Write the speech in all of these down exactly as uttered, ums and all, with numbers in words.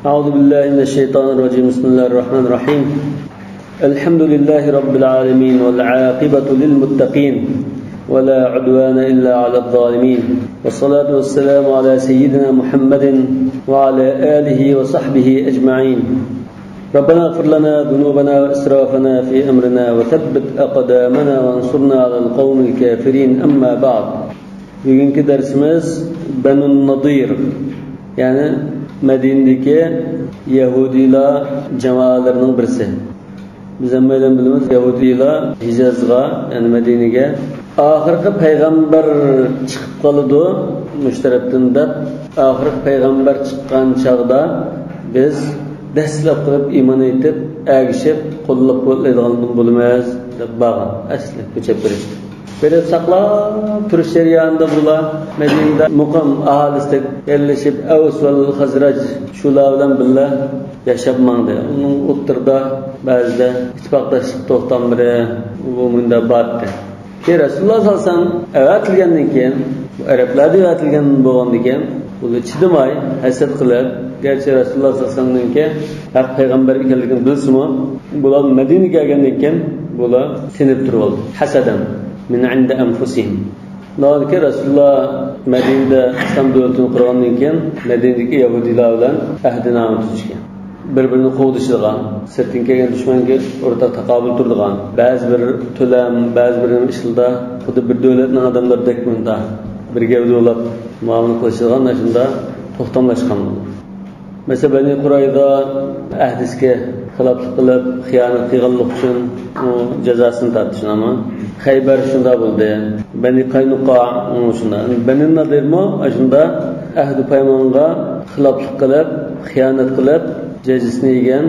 أعوذ بالله من الشيطان الرجيم. بسم الله الرحمن الرحيم. الحمد لله رب العالمين، والعاقبة للمتقين، ولا عدوان إلا على الظالمين، والصلاة والسلام على سيدنا محمد وعلى آله وصحبه أجمعين. ربنا اغفر لنا ذنوبنا وإسرافنا في أمرنا وثبت أقدامنا وانصرنا على القوم الكافرين. أما بعد. بۈگۈنكى دەرسىمىز بەنۇ نەزىر، يەنى مەدىنىدىكى يەھۇدىيلار جامالىرىنىڭ بىرسى. بىز ھەممەيلەن بىلىمىز، يەھۇدىيلار ھىجازغا، يەنى مەدىنىگە ئاخىرقى پەيغەمبەر چىقىپ قالىدۇ مۇشۇ تەرەپتىن دەپ، ئاخىرقى پەيغەمبەر چىققان چاغدا بىز دەسلەپ قىلىپ ئىمان ئېيتىپ، ئەگىشىپ، قوللاپ قۇۋۋەتلەيدىغاندىن بولىمىز دەپ بارغان ئەسلى كۆچەپ بېرىشتە. بېرىپ ساقلاپ تۇرۇش جەريانىدا بۇلار مەدىنىدە مۇقام ئاھالىسىدەك يەرلىشىپ، ئەۋس ۋەل خەزرەج شۇلار بىلەن بىللە ياشاپ ماڭدى. ئۇنىڭ ئوتتۇرىدا بەزىدە ئىتتىپاقداشلىق توختاملىرى بۇ مۇندا بارتى. كېيىن رەسۇلۇللاھ سەللەللاھۇ ئەلەيھى ۋەسەللەم ئەۋەتىلگەندىن كېيىن، بۇ ئەرەبلەردە ئەۋەتىلگەن بولغاندىكىن، بۇلار چىدىماي، ھەسەت قىلىپ، گەرچە رەسۇلۇللاھ سەللەللاھۇ ئەلەيھى ۋەسەللەمنىڭكى ھەق پەيغەمبەر ئىكەنلىكىنى بىلسىمۇ، بۇلار مەدىنىگە كەلگەندىن كېيىن، بۇلار تىنىپ تۇرۇۋالدى. حسدا من عند أنفسهم. ناھايىتى رەسۇلۇللاھ مەدىنىدە ئىسلام دۆلىتىنى قۇرغاندىن كېيىن، مەدىنىدىكى يەھۇدىيلار بىلەن ئەھدىنامە تۈزۈشكەن. بىر-بىرىنى قوغدىشىدىغان، سىرتتىن كەلگەن دۈشمەنگە ئورتاق تاقابىل تۇرىدىغان، بەزى بىر تۆلەم، بەزى بىر نېمە ئىشلىرىدا خۇددى بىر دۆلەتنىڭ ئادەملىرىدەك مۇنداق بىر گەۋدە بولاپ مۇئامىلە قىلىشىدىغان، ئاشۇنداق توختاملاشقان. مەسىلەن، بەنى قۇرايزا ئەھدىسىگە خىلاپلىق قىلىپ، خىيانەت قىلغانلىقى ئۈچۈن ئۇ جازاسىنى تارتتى، شۇنداقمۇ؟ خەيبەر شۇنداق بولدى. بەنى قاينۇقا شۇنداق. بەنى نادىرمۇ شۇنداق ئەھدى پەيمانغا خىلاپلىق قىلىپ، خىيانەت قىلىپ، جازىسىنى يېگەن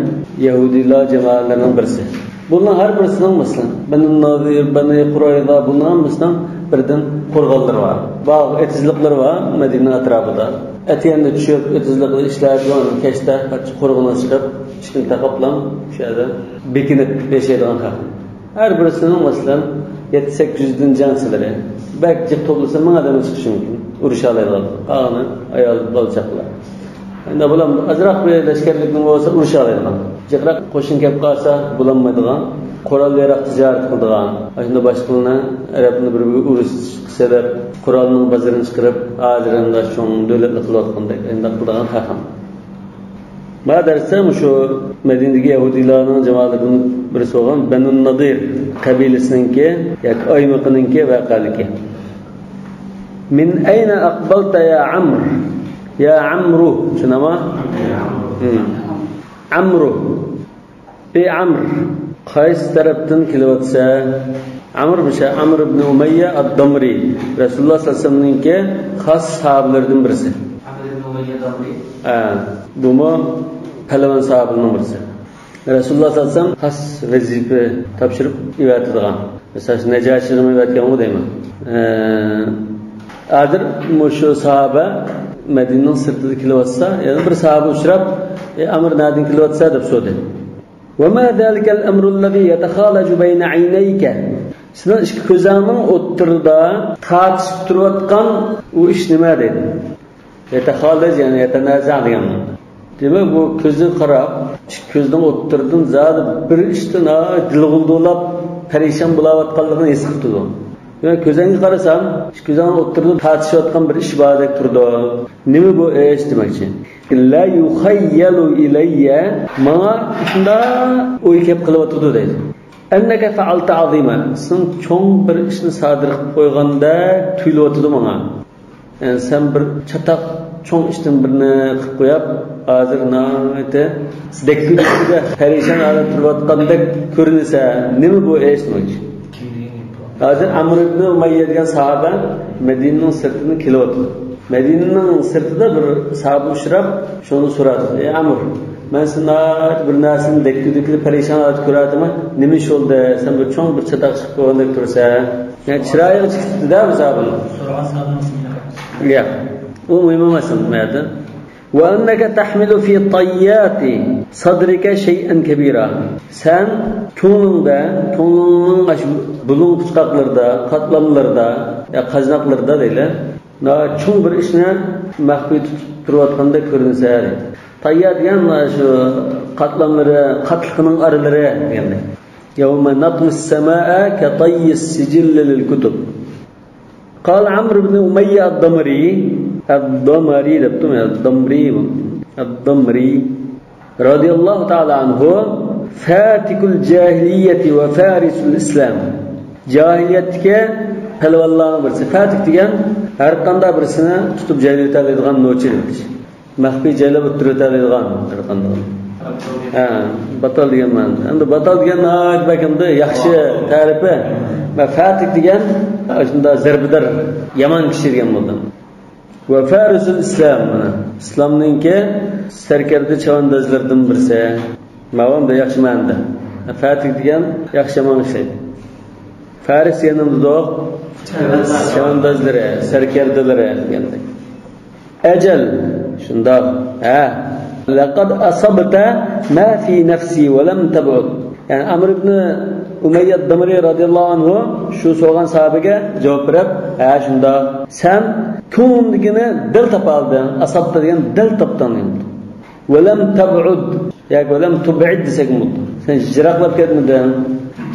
يەھۇدىيلار جامائەتلىرىنىڭ بىرسى. بۇلارنىڭ ھەر بىرسىنىڭ مەسىلەن، بەنى نادىر، بەنى قۇرايزا، بۇلارنىڭ ھەممىسىنىڭ بىردىن قورغانلىرى بار. باغ، ئېتىزلىقلىرى بار مەدىنە ئەتراپىدا. ئەتىگەندە چۈشۈپ، ئېتىزلىقتا ئىشلەپ، كەچتە قورغىنىغا چىقىپ، ئىشتىن تاقاپلا شۇ يەردە بېكىنىپ ياشايدىغان خەق. ھەر بىرسىنىڭ، مەسىلەن، يەتتە سەككىز يۈزدىن جەڭچىلىرى. بەك جىق توپلىسا، مىڭ ئادەم چىقىشى مۇمكىن. ئۇرۇشالايدىغان. قالغىنى ئايال، بالا-چاقىلار. ئەمدى بۇلار ئازراق بىر لەشكەرلىكنىڭ بولسا، ئۇرۇشالايدىغان. جىقراق قوشۇن كەپ قالسا، بولالمايدىغان. قورال-ياراق تىجارەت قىلىدىغان. ئاشۇنداق باشقىلىرىنى، ئەرەبنى بىر-بىرىگە ئۇرۇشقا سېلىپ، قورالنىڭ بازىرىنى چىقىرىپ، ھازىر ئەمدى چوڭ دۆلەتنى قىلىۋاتقاندەك، ئەنداق قىلىدىغان خەق. ما دەرسە مۇشۇ مەدىنىدىكى يەھۇدىيلارنىڭ جامائىتىدىن بىرسى بولغان بەنۇ نادىر قەبىلىسىنىڭكى ياكى ئايمىقىنىڭكى ۋەقەلىكى. من أين أقبلت يا عمرو؟ يا عمرو، چۈشىنەما؟ ھىم. ئەمرۇ. ئەي ئەمر، قايسى تەرەپتىن كېلىۋاتىسەن؟ ئەمر مۇشۇ ئەمر ئىبنى ئۇمەييە ئەد-دامرى، رەسۇلۇللاھ سەللەللاھۇ ئەلەيھى ۋەسەللەمنىڭكى خاس ساھابىلىرىدىن بىرسى. ئەمر ئىبنى ئۇمەييە دامرى. ھە، بۇمۇ پەلۋان ساھابىلىرىنىڭ بىرسى. رەسۇلۇللاھ سەللەللاھۇ ئەلەيھى ۋەسەللەم خاس ۋەزىپە تاپشۇرۇپ ئېۋەتىدىغان. مىسال، نەجاشىغىمۇ ئېۋەتكەنغۇ دەيمەن. ئە، ھازىر مۇشۇ ساھابە مەدىنىنىڭ سىرتىدا كېلىۋاتسا، يەنە بىر ساھابە ئۇچراپ، ئەي ئەمر، نەدىن كېلىۋاتىسەن دەپ سورىدى. وما ذلك الأمر الذي يتخالج بين عينيك؟ سېنىڭ ئىككى كۆزۈڭنىڭ ئوتتۇرىدا تارتىشىپ تۇرۇۋاتقان ئۇ ئىش نېمە دېدى. يتخالج، يەنى يتنازع دېگەن مانا. دېمەك، بۇ كۆزىگە قاراپ، ئىككى كۆزنىڭ ئوتتۇرىدىن زادى بىر ئىشتا ناھايىتى دىلغۇلدۇلاپ، پەرىشان بولاۋاتقانلىقىنى ھېس قىلىدۇ. دېمەك، كۆزۈڭگە قارىسام، ئىككى كۆزۈڭنىڭ ئوتتۇرىدا تارتىشىۋاتقان بىر ئىش باردەك تۇرىدۇ. نېمە بۇ ئىش دېمەكچى؟ لا يخيل إلي، ماڭا شۇنداق ئوي كېلىپ قېلىۋاتىدۇ دەيدۇ. أنك فعلت عظيما، سەن چوڭ بىر ئىشنى سادىر قىلىپ قويغاندەك تۇيۇلۇۋاتىدۇ ماڭا. يەنى سەن بىر چاتاق چوڭ ئىشتىن بىرنى قىلىپ قويۇپ، ھازىر ناھايىتى دەككە-دۈككىدە پەرىشان ھالەتتە تۇرۇۋاتقاندەك كۆرۈنىسەن. نېمە بۇ ئىش دېمەكچى؟ ھازىر ئەمر ئىبنى ئۇمەييە دېگەن ساھابە مەدىنىنىڭ سىرتىدىن كېلىۋاتىدۇ. مەدىنىنىڭ سىرتىدا بىر ساھابە ئۇچراپ، شۇنى سورادى. ئەي ئەمر، مەن سېنى ناھايىتى بىر نەرسىنى دەككە-دۈككىدە پەرىشان ھالەتتە كۆرۈۋاتىمەن. نېمە ئىش بولدى؟ سەن بىر چوڭ بىر چاتاق چىقىپ قويغاندەك تۇرىسەن. يەنى چىرايىغا چىقىپتۇ-دە بۇ ساھابىنىڭ. سورىغان ساھابىنىڭ ئىسمىنى. ياق. ئۇ مۇھىم ئەمەس بۇ يەردە. وأنك تحمل في طيات صدرك شيئا كبيرا. سەن كۆڭلۈڭدە، كۆڭلۈڭنىڭ ئاشۇ بۇلۇڭ پۇچقاقلىرىدا، قاتلاملىرىدا، يا قاجناقلىرىدا دەيلى، ناھايىتى چوڭ بىر ئىشنى مەخپىي تۇتۇپ تۇرۇۋاتقاندەك كۆرۈنىسەن دەيدۇ. تاييا دېگەن مانا شۇ قاتلاملىرى، قاتلىقىنىڭ ئارىلىرى دېگەندەك. يوم نطوي السماء كطي السجل للكتب. قال عمرو بن أمية الضمري، الضمري دەپتۇ، الضمري، الضمري رضي الله تعالى عنه، فاتك الجاهلية وفارس الإسلام. جاھىلىيەتتىكى پەلۋانلارنىڭ بىرسى. فاتىك دېگەن ھەر قانداق بىرسىنى تۇتۇپ جايلىۋېتەلەيدىغان نوچى دېمەكچى. مەخپىي جايلاپ ئولتۇرۇۋېتەلەيدىغان ھەر قانداق. ھە، باتال دېگەن مەنىدە. ئەمدى باتال دېگەن ناھايىتى بەك ئەمدى ياخشى تەرىپى. ۋە فاتىك دېگەن ئاشۇنداق زەربىدار، يامان كىشى دېگەن بولدى. ۋە فارىسۇل ئىسلام، مانا، ئىسلامنىڭكى سەركەردە چەۋەندازلىرىدىن بىرسى. ماۋۇ ئەمدى ياخشى مەنىدە. فاتىك دېگەن ياخشى يامان ئوخشايدۇ. فارس دېگەن ئەمدى چەۋەندازلىرى، سەركەردىلىرى دېگەندەك. ئەجەل، شۇنداق، ھە. لقد أصبت ما في نفسي ولم تبعد. يەنى ئەمر ئىبنى ئۇمەييە دامرى رازىياللاھۇ ئەنھۇ شۇ سورىغان ساھابىگە جاۋاب بېرىپ، ھە، شۇنداق. سەن كۆڭلۈمدىكىنى دەل تاپالدىڭ. ئاسابتا دېگەن دەل تاپتىڭ دېگەن. ولم تبعد ياكى ولم تبعد دېسەكمۇ بولىدۇ. سەن يىراقلاپ كەتمىدىڭ،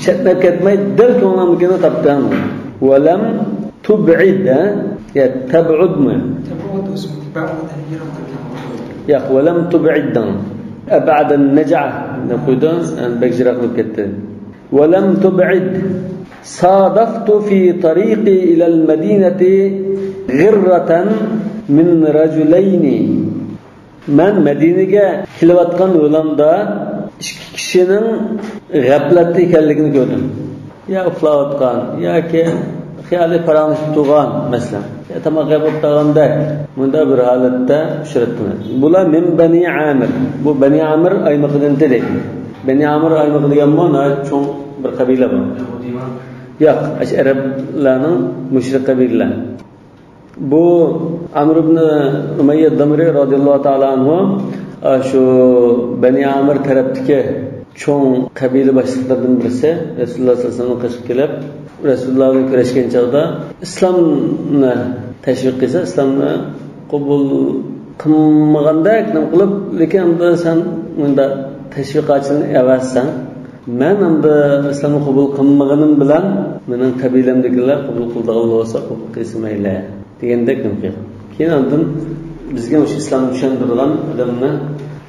چەتنەپ كەتمەي، دەل كۆڭلۈڭدىكىنى تاپتىڭ. ولم تبعد، ھە؟ يا تبعدمۇ؟ تبعد ئۆزى، بعد يىراقلاپ كەتمەي. ياق، ولم تبعد دەڭ. أبعد النجعة دەپ قويدۇ، يەنى بەك يىراقلاپ كەتتى. ولم تبعد. صادفت في طريقي إلى المدينة غرة من رجلين. مەن مەدىنىگە كېلىۋاتقان يولۇمدا ئىككى كىشىنىڭ غەپلەتتە ئىكەنلىكىنى كۆردۈم. يا ئۇخلاۋاتقان ياكى خىيالى پاراڭلىشىپ تۇرغان، مەسىلەن، يا تاماق يەپ ئولتۇرغاندەك، مۇنداق بىر ھالەتتە ئۇچراتتىم. بۇلار من بني عامر. بۇ بەنى ئامىر ئايمىقىدىن دېدى. بەنى ئامىر ئايمىقى دېگەنمۇ ناھايىتى چوڭ بىر قەبىلە بۇ. ياق، ئەش ئەرەبلەرنىڭ مۇشرىك قەبىلىلەر. بۇ ئەمر ئىبنى ئۇمەييە دامرى رازىياللاھۇ تائالا ئەنھۇ، ئا، شۇ بەنى ئامىر تەرەپتىكى چوڭ قەبىلە باشلىقلىرىدىن بىرسى رەسۇلۇللاھ سەللەللاھۇ ئەلەيھى ۋەسەللەمنىڭ قېشىغا كېلىپ، رەسۇلۇللاھ بىلەن كۆرۈشكەن چاغدا ئىسلامنى تەشۋىق قىلسا، ئىسلامنى قوبۇل قىلمىغاندەك نېمە قىلىپ، لېكىن ئەمدى سەن مۇنداق تەشۋىقاتچىلىرنى ئەۋەتسەڭ، مەن ئەمدى ئىسلامنى قوبۇل قىلمىغىنىم بىلەن مېنىڭ قەبىلەمدىكىلەر قوبۇل قىلىدىغان بولسا قوبۇل قىلسا مەيلى دېگەندەك نېمە قىلغان. كېيىن ئاندىن بىزگە مۇشۇ ئىسلامنى چۈشەندۈرىدىغان ئادەمنى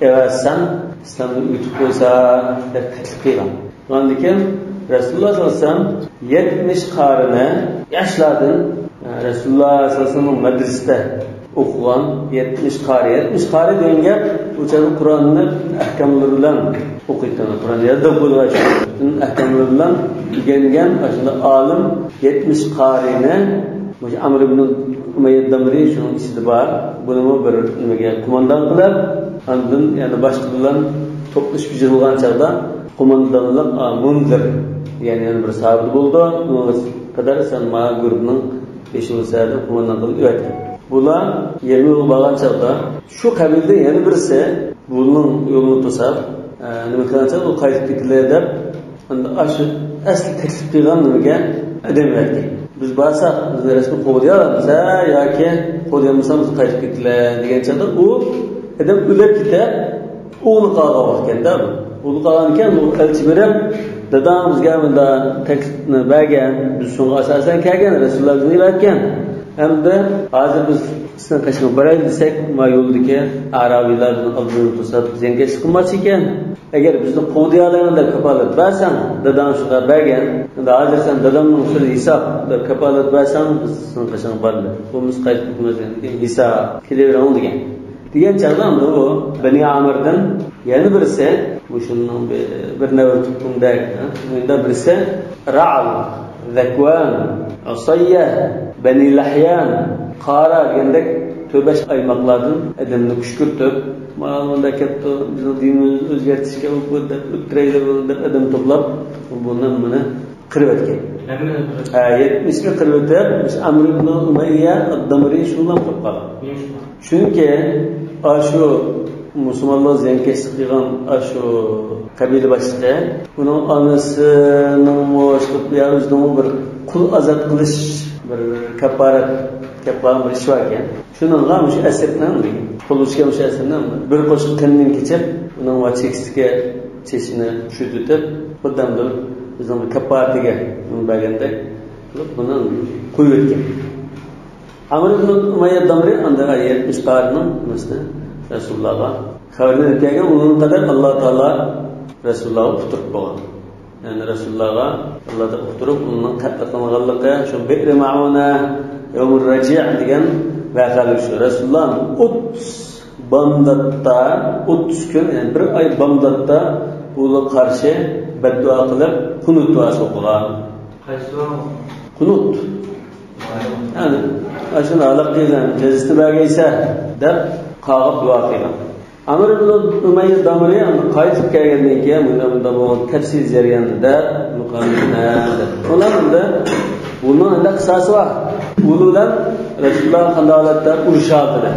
ئەۋەتسەڭ، ئىسلامنى ئۆگىتىپ قويسا دەپ تەكلىپ قىلغان. ئاندىن كېيىن رەسۇلۇللاھ سەللەللاھۇ ئەلەيھى ۋەسەللەم يەتمىش قارىنى ياشلاردىن، رەسۇلۇللاھ سەللەللاھۇ ئەلەيھى ۋەسەللەمنىڭ مەدرىسىدە ئوقۇغان يەتمىش قارى. يەتمىش قارى دېگەن گەپ، ئۇ چاغدا قۇرئاننى ئەھكاملىرى بىلەن ئوقۇيتتى. قۇرئان يادلاپ قويغان پۈتۈن ئەھكاملىرى بىلەن ئۆگەنگەن ئاشۇنداق ئالىم يەتمىش قارىنى مۇشۇ ئەمر ئىبن ئۇمەييە دامرى شۇنىڭ ئىچىدە بار. بۇنىمۇ بىر نېمىگە قوماندان قىلىپ، ئاندىن يەنە باشقا بىلەن توپلىشىپ يىغىلغان چاغدا قوماندانلىق، ئا، مۇنزىر، يەنى يەنە بىر ساھابىدە بولىدۇ. ئۇنىڭغا قەدەر سەن ما گۇرۇپنىڭ بېشى بولسا دەپ قوماندان قىلىپ ئەۋەتكەن. بۇلار يېڭى يولغا بارغان چاغدا شۇ قەبىلىدىن يەنە بىرسى بۇنىڭ يولىنى توساپ، ئە، نېمە قىلغان چاغدا ئۇ قايتىپ كېتىلى دەپ، ئەمدى ئاشۇ ئەسلى تەكلىپ قىلغان نېمىگە ئادەم ئەۋەتكەن. بىز بارساق، بىزنى رەسمىي قوغلىيالامسا ياكى قوغلىيالمىسا بىز قايتىپ كېتىلى دېگەن چاغدا ئۇ ئادەم ئۆلۈپ كېتىپ، ئوغلى قالغان ۋاقىت ئىكەن-دە بۇ. ئوغلى قالغان ئىكەن، بۇ ئەلچى بېرىپ، داداڭ بىزگە مۇنداق تەكلىپنى بەرگەن، بىز شۇنىڭغا ئاساسەن كەلگەن، رەسۇلۇللاھ بىزنى ئەۋەتكەن. ئەمدى ھازىر بىز سېنىڭ قېشىڭغا بارايلى دېسەك، ما يولدىكى ئەرەبلەر بىزنىڭ ئالدىمىزدا توساپ زىيانكەشلىك قىلماقچى ئىكەن. ئەگەر بىزنى قوغدىيالايمەن دەپ كاپالەت بەرسەڭ، داداڭ شۇنداق بەرگەن، ئەمدى ھازىر سەن دادامنىڭ ئۈستىدە ھېساب دەپ كاپالەت بەرسەڭ، بىز سېنىڭ قېشىڭغا بارىمىز. بولمىسا قايتىپ كېتىمىز دېگەندىن كېيىن ھېساب كېلىۋېرىڭ دېگەن. دېگەن چاغدا ئەمدى ئۇ بەنى ئامىردىن يەنە بىرسى، مۇشۇنىڭ بىر، بىر نەۋرە تۇغقىنىدەك، ھە، مۇنداق بىرسى رەئل، زەكۋان، ئۇسەييە، بەنى لەھيان، قارا دېگەندەك تۆت-بەش ئايماقلاردىن ئادەمنى كۈشكۈرتۈپ، مانا مۇنداق كەپتۇ، بىزنىڭ دىنىمىزنى ئۆزگەرتىشكە بۇ دەپ ئۆلتۈرەيلى بۇنى دەپ ئادەم توپلاپ، بۇنى مېنى قىرىۋەتكەن. ھەممىنى قىرىۋەتكەن. ھە، يەتمىشنى قىرىۋېتىپ، مۇشۇ ئەمر ئىبن ئۇمەييە ئەد-دامرى شۇنداق قىلىپ قالغان. نېمە ئۈچۈن؟ چۈنكى ئاشۇ مۇسۇلمانلار زىيانكەشلىك قىلغان ئاشۇ قەبىلە باشلىقى، ئۇنىڭ ئانىسىنىڭمۇ، يا ئۆزىنىڭمۇ بىر قۇل ئازاد قىلىش، بىر كاپپارەت كەپ قالغان بىر ئىش بار ئىكەن. شۇ شۇنىڭغا مۇشۇ ئەسىرنىڭ، قولىغا چۈشكەن مۇشۇ ئەسىرنىڭ بىر قوشۇق قېنىنى كېچىپ، ئۇنىڭ چېكىسىدىكى چېچىنى چۈشۈرتۈپ، خۇددى بىزنىڭ بىر كاپپارىتىگە بەرگەندەك قىلىپ، بۇنى قويۇۋەتكەن. ئەمر ئىبن ئۇمەييە دامرى ئاندىن يەتمىش قارىنىڭ نېمىسىنى رەسۇلۇللاغا خەۋىرىنى ئېلىپ كەلگەن، ئۇنىڭغا قەدەر ئاللا تائالا رەسۇلۇللاغا ئۇقتۇرۇپ بولغان. يەنى رەسۇلۇللاغا ئاللا تائالا ئۇقتۇرۇپ، ئۇنىڭ قەتل قىلىنغانلىقى، شۇ بىئرى مەئۇنە، يەۋمۇر رەجىئ دېگەن ۋەقەلىك شۇ. رەسۇلۇللا ئوتتۇز بامداتتا، ئوتتۇز كۈن، يەنى بىر ئاي بامداتتا ئۇلارغا قارشى بەددۇئا قىلىپ، قۇنۇت دۇئاسى ئوقۇغان. قايسى دۇئا؟ قۇنۇت. يەنى، ئاشۇنى ھالاك قىلغىن، جازىسىنى بەرگەيسە، دەپ قاغىپ دۇئا قىلغان. ئەمر ئىبن ئۇمەييە دامرى ئاندىن قايتىپ كەلگەندىن كېيىن، مۇنداق، مۇنداق بولغان تەپسىل جەريانىدا دەپ، مۇقامىنى دەپ. ئۇلار ئەمدى، بۇنىڭ ئەمدى قىساسى بار. بۇنىڭ بىلەن رەسۇلۇللا قانداق ھالەتتە ئۇرۇش ھالىتىدە.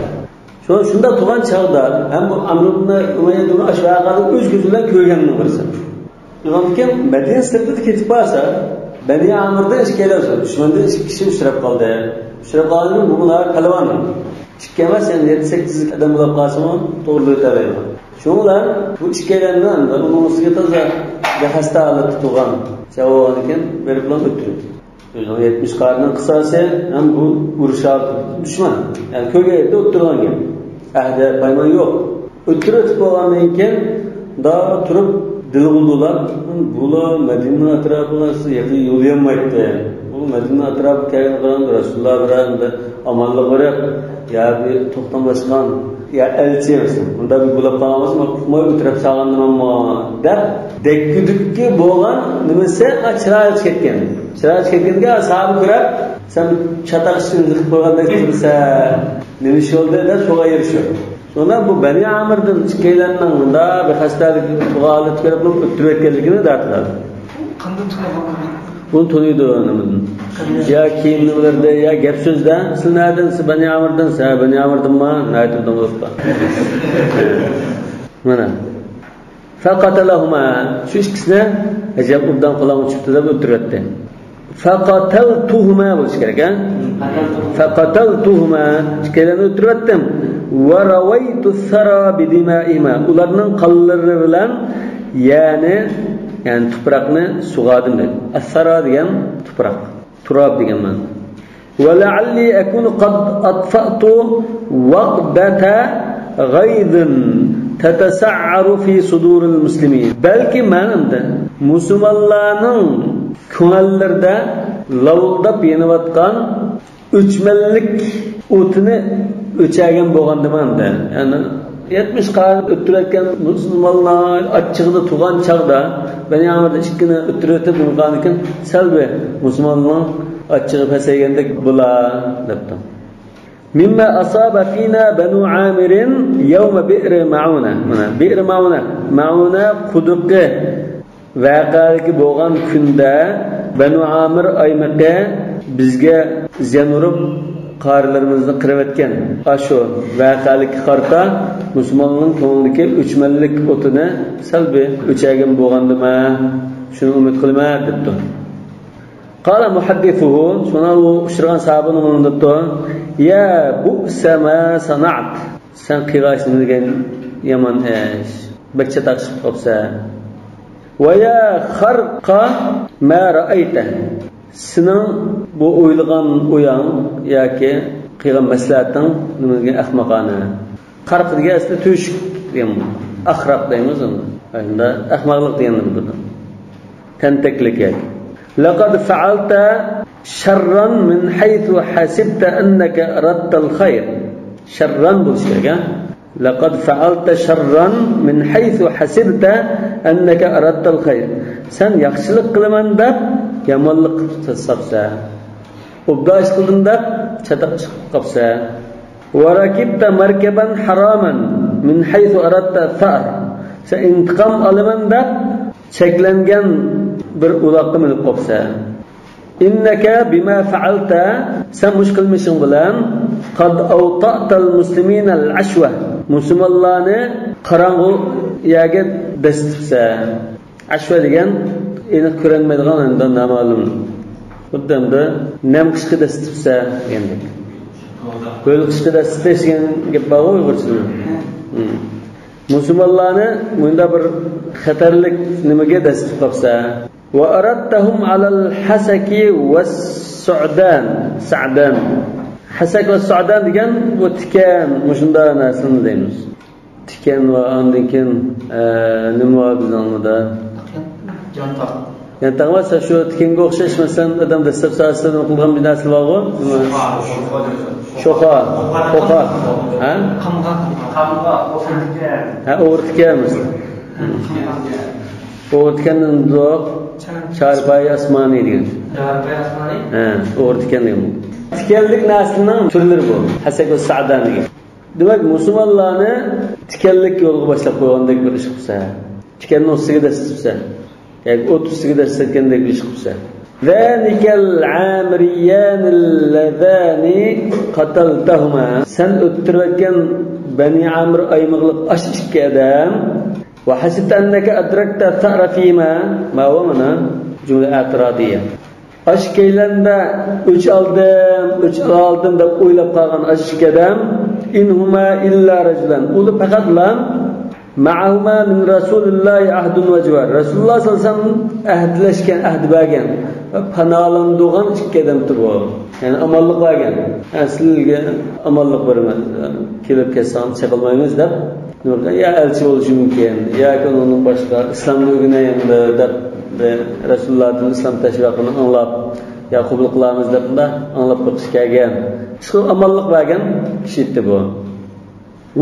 شۇ، شۇنداق تۇرغان چاغدا ھەم بۇ ئەمر ئىبن ئۇمەييە دامرى ئاشۇ ۋەقەنى ئۆز كۆزى بىلەن كۆرگەننىڭ بىرسى. ئۇنىڭدىن كېيىن مەدىنە سىرتىدا كېتىپ بارسا، بەنى ئامىردىن ئىككىيلەن، دۈشمەندىن ئىككى كىشى ئۇچراپ قالدى. ئۇچراپ قالغاندىن بۇلار پالۋان. ئىككى ئەمەس، يەنى يەتتە، سەككىز ئادەم بولۇپ قالسىمۇ توغرا ئۆتەلەيدۇ. شۇڭا ئۇلار بۇ ئىككىيلەننى ئۇنىڭ ئۈستىگە تازا بىخەستە ھالەتتە تۇرغان چاغ بولغاندىكىن بېرىپلا ئۆلتۈردى. ئۆزىنىڭ يەتمىش قارىنىڭ قىساسى ھەم بۇ ئۇرۇش ھالىتى دۈشمەن. يەنى كۆرگەن يەردە ئۆلتۈرگەن گەپ. ئەھدە پايمان يوق. ئۆتتۈرۈۋېتىپ بولغاندىن كېيىن، دا تۇرۇپ دىلغۇلدۇلار. بۇلار مەدىنىنىڭ ئەتراپىغا يېقىن يولىيالمايتتى. بۇ مەدىنىنىڭ ئەتراپىغا كەلگەن قارىغاندا، رەسۇلۇللا بىلەن بىر ئامانلىق بېرىپ، يا بىر توختاملاشقان، يا ئەلچى، مۇنداق بىر بولۇپ قالغان بولسا، مانا ئۇقماي ئۆتۈرۈپ سالغان نېمەمۇ دەپ، دەككە-دۈككە بولغان نېمىسى، چىرايى چىقىپ كەتكەن. چىرايى چىقىپ كەتكەندىكىن، ساھابە كۆرۈپ، سەن چاتاق ئىچىدىن زىق قىلغاندەك تۇرىسەن، نېمە ئىش بولدى دەپ سورايدۇ شۇ. شۇڭا بۇ بەنى ئامىردىن ئىككىيلەننىڭ مۇنداق بىر خەستەلىك ھالەتكە كىرىپ ئۆلتۈرۈۋەتكەنلىكىنى دەپ قالدى. قانداق تونۇيدۇ؟ بۇنى تونۇيدۇ نېمىدىن؟ يا كىيىم نېمىلىرىدە، يا گەپ سۆزدە. سىز نەدىن؟ سىز بەنى ئامىردىن. سە، بەنى ئامىردىنما؟ ناھايىتى ئوبدان بولۇپتۇ. مانا. فقتلهما. شۇ ئىككىسىنى ئەجەب ئوبدان قولۇمغا چۈشۈپتۇ دەپ ئۆلتۈرۈۋەتتى. فقتلتهما بولۇشى كېرەك، ھە؟ فقتلتهما. ئىككىيلەننى ئۆلتۈرۈۋەتتىم. ورويت الثرى بدمائهما. ئۇلارنىڭ قانلىرى بىلەن يەرنى، يەنى تۇپراقنى سۇغاردىم دەيدۇ. ئەسسەرا دېگەن تۇپراق، تۇراب دېگەن مەنىدە. ولعلي أكون قد أطفأت وقدة غيظ تتسعر في صدور المسلمين. بەلكى مەن ئەمدى مۇسۇلمانلارنىڭ كۆڭۈللىرىدە لاۋۇلداپ يېنىۋاتقان ئۆچمەنلىك ئوتىنى ئۆچۈرگەن بولغاندىمەن دە. يەنى يەتمىش قارىنى ئۆلتۈرۈۋەتكەن مۇسۇلمانلار ئاچچىقىدا تۇرغان چاغدا، بەنى ئامىردىن ئىككىنى ئۆلتۈرۈۋېتىپ، بۇنىڭدىن كېيىن سەلبىي مۇسۇلمانلارنىڭ ئاچچىقى پەسەيگەندەك بولا، دەپتۇ. مما أصاب فينا بنو عامر يوم بئر معونة. مانا، بئر معونة. مائونە قۇدۇقى ۋەقەلىكى بولغان كۈندە بەنۇ ئامىر ئايمىقى بىزگە زىيان ئۇرۇپ، قارىلىرىمىزنى قىرىۋەتكەن. ئاشۇ ۋەقەلىككە قارىتا مۇسۇلمانلارنىڭ كۆڭلىدىكى ئۆچمەنلىك ئوتىنى سەل بىر ئۆچۈرگەن بولغاندىمەن، شۇنى ئۈمىد قىلىمەن، دەپتۇ. قال محدثه، شۇڭا ئۇ ئۇچرىغان ساھابىنىڭ ئۇنىڭدىن، يا بئس ما صنعت، سەن قىلغان ئىش نېمە دېگەن يامان ئىش، بەك چاتاق ئىش قىلىپ قاپسەن. ويا خرق ما رأيت، سېنىڭ بۇ ئويلىغان ئويۇڭ ياكى قىلغان مەسلىھەتىڭ نېمە دېگەن ئەخمىقانە. خرق دېگەن ئەسلى تۆشۈك دېگەن، ئەخرەق دەيمىز ئۇنى. ئەمدى ئەخمەقلىق دېگەننى بىلدۈردى. تەنتەكلىك ياكى. لقد فعلت شرا من حيث حسبت أنك أردت الخير. شرا بولۇشى كېرەك، ھە؟ لقد فعلت شرا من حيث حسبت أنك أردت الخير. سەن ياخشىلىق قىلىمەن دەپ يامانلىق قىلىپ ساپسەن. ئوبدان ئىش قىلدىم دەپ چاتاق ئىش قىلىپ قاپسەن. وركبت مركبا حراما من حيث أردت الثأر. سەن ئىنتىقام ئالىمەن دەپ چەكلەنگەن بىر ئۇلاققا مىنىپ قاپسەن. إنك بما فعلت، سەن مۇشۇ قىلمىشىڭ بىلەن، قد أوطأت المسلمين العشوة، مۇسۇلمانلارنى قاراڭغۇ يەرگە دەسسىتىپسەن. ئەشۋە دېگەن ئېنىق كۆرۈنمەيدىغان، ئەمدى نامەلۇم. خۇددى ئەمدى نەم قىشقا دەسسىتىپسەن دېگەندەك. ھۆل قىشقا دەسسىتىش دېگەن گەپ بارغۇ ئۇيغۇرچىدا. ھە. مۇسۇلمانلارنى مۇنداق بىر خەتەرلىك نېمىگە دەسسىتىپ قاپسەن. وأردتهم على الحسك والسعدان. سعدان. ھەسەك ۋە سەئدان دېگەن بۇ تىكەن، مۇشۇنداق نەرسىنى دەيمىز. تىكەن ۋە ئاندىن كېيىن، ئە، نېمە بار بىزنىڭ ئۇندا؟ يانتاق. يانتاق ئەمەس، شۇ تىكەنگە ئوخشاش، مەسىلەن، ئادەم دەسسەپ ساھەسىدە قىلغان بىر نەرسە بارغۇ. شوخا، قوخا. ھە؟ قامغا. ھە، ئوغرى تىكەن مەسىلەن. ئوغرى تىكەندىن دوق، چارپايى ئاسمانى دېگەن. چارپايى ئاسمانى؟ ھە، ئوغرى تىكەن دېگەن. تىكەنلىك نەرسىنىڭ تۈرلىرى بۇ. ھەسەك ۋە سەئدان دېگەن. دېمەك، مۇسۇلمانلارنى تىكەنلىك يولغا باشلاپ قويغاندەك بىر ئىش قىلسا، تىكەننىڭ ئۈستىگە دەسسىسە، ياكى ئوت ئۈستىگە دەسسەتكەندەك بىر ئىش قىلسا. ذلك العامريان اللذان قتلتهما. سەن ئۆلتۈرۈۋەتكەن بەنى ئامىر ئايمىقلىق ئاشۇ ئىككى ئادەم. وحسبت أنك أدركت الثأر فيهما. ماۋۇ مانا جۈملە ئەتىرادىيە. ئاشۇ ئىككىيلەندە ئۆچ ئالدىم، ئۆچ ئالدىم دەپ ئويلاپ قالغان ئاشۇ ئىككى ئادەم، إن هما إلا رجلان، ئۇلار پەقەتلا معهما من رسول الله عهد وجوار، رەسۇلۇللاھ سەللەللاھۇ ئەلەيھى ۋەسەللەم ئەھدىلەشكەن، ئەھدى بەرگەن ۋە پاناھلاندۇرغان ئىككى ئادەمتى بۇ. يەنى ئامانلىق بەرگەن. ھە، سىلەرگە ئامانلىق بېرىمىز، كېلىپ كەتسەڭ چېقىلمايمىز دەپ. يا ئەلچى بولۇشى مۇمكىن، ياكى ئۇنىڭدىن باشقا ئىسلامنى ئۆگىنەيلى دەپ، رەسۇلۇللاھتىن ئىسلام تەشۋىقىنى ئاڭلاپ، يا قوبۇل قىلارمىز دەپ مۇنداق ئاڭلاپ بېقىشقا كەلگەن. شۇ ئامانلىق بەرگەن كىشى ئىدى بۇ.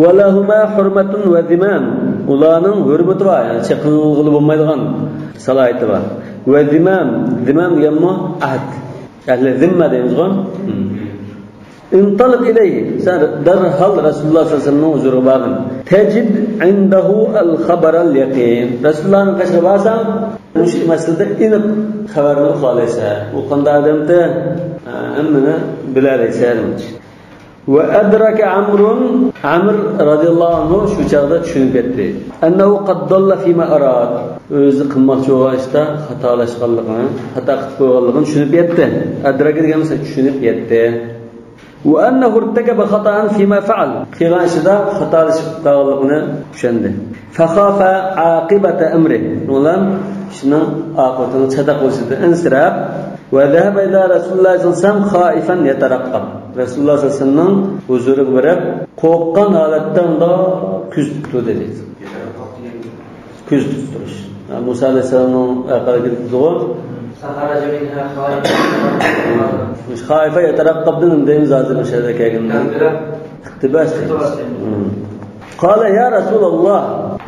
ولهما حرمة وذمام. ئۇلارنىڭ ھۆرمىتى بار، يەنى چېقىلغىلى بولمايدىغان سالاھىيىتى بار. ۋە زىمام، زىمام دېگەنمۇ ئەھد. ئەھلى زىممە دەيمىزغۇ. انطلق إليه، سەن دەرھال رەسۇلۇللاھ سەللەللاھۇ ئەلەيھى ۋەسەللەمنىڭ ھۇزۇرىغا بارغىن. تجد عنده الخبر اليقين، رەسۇلۇللاھنىڭ قېشىغا بارساڭ، مۇشۇ مەسىلىدە ئېنىق خەۋەرنى ئۇقالايسەن. ئۇ قانداق ئادەمدى؟ ھەممىنى بىلەلەيسەن. وأدرك عمرو، ئەمر رەزىيەللاھۇ ئەنھۇ شۇ چاغدا چۈشىنىپ يەتتى. أنه قد ضل فيما أراد، ئۆزى قىلماقچى بولغان ئىشتا خاتالاشقانلىقىنى، خاتا قىلىپ قويغانلىقىنى چۈشىنىپ يەتتى. أدرك دېگەن بولسا چۈشىنىپ يەتتى. وأنه ارتكب خطأ فيما فعل، قىلغان ئىشىدا خاتالىشىپ قالغانلىقىنى چۈشەندى. فخاف عاقبة أمره، ئۇلار ئىشنىڭ ئاقىۋىتىنىڭ چاتاق بولۇشىدىن ئەنسىرەپ، وذهب إلى رسول الله صلى الله عليه وسلم خائفا يترقب، رەسۇلۇللاھ سەللەللاھۇ ئەلەيھى ۋەسەللەمنىڭ ھۇزۇرىغا بېرىپ، قورققان ھالەتتە ئۇنداق كۆزىتىپ تۇردى دەيدۇ. كۆزىتىپ تۇرۇش. ھە، مۇسا ئەلەيھىسسالامنىڭ ھەققىدە كېلىپتىغۇ. فخرج منها خائفا يترقب. مۇشۇ خائفا يترقبدىن دەيمىز ھازىر مۇشۇ يەردە كەلگەندە. ئىقتىباس دەيمىز. ئىقتىباس دەيمىز. قال يا رسول الله،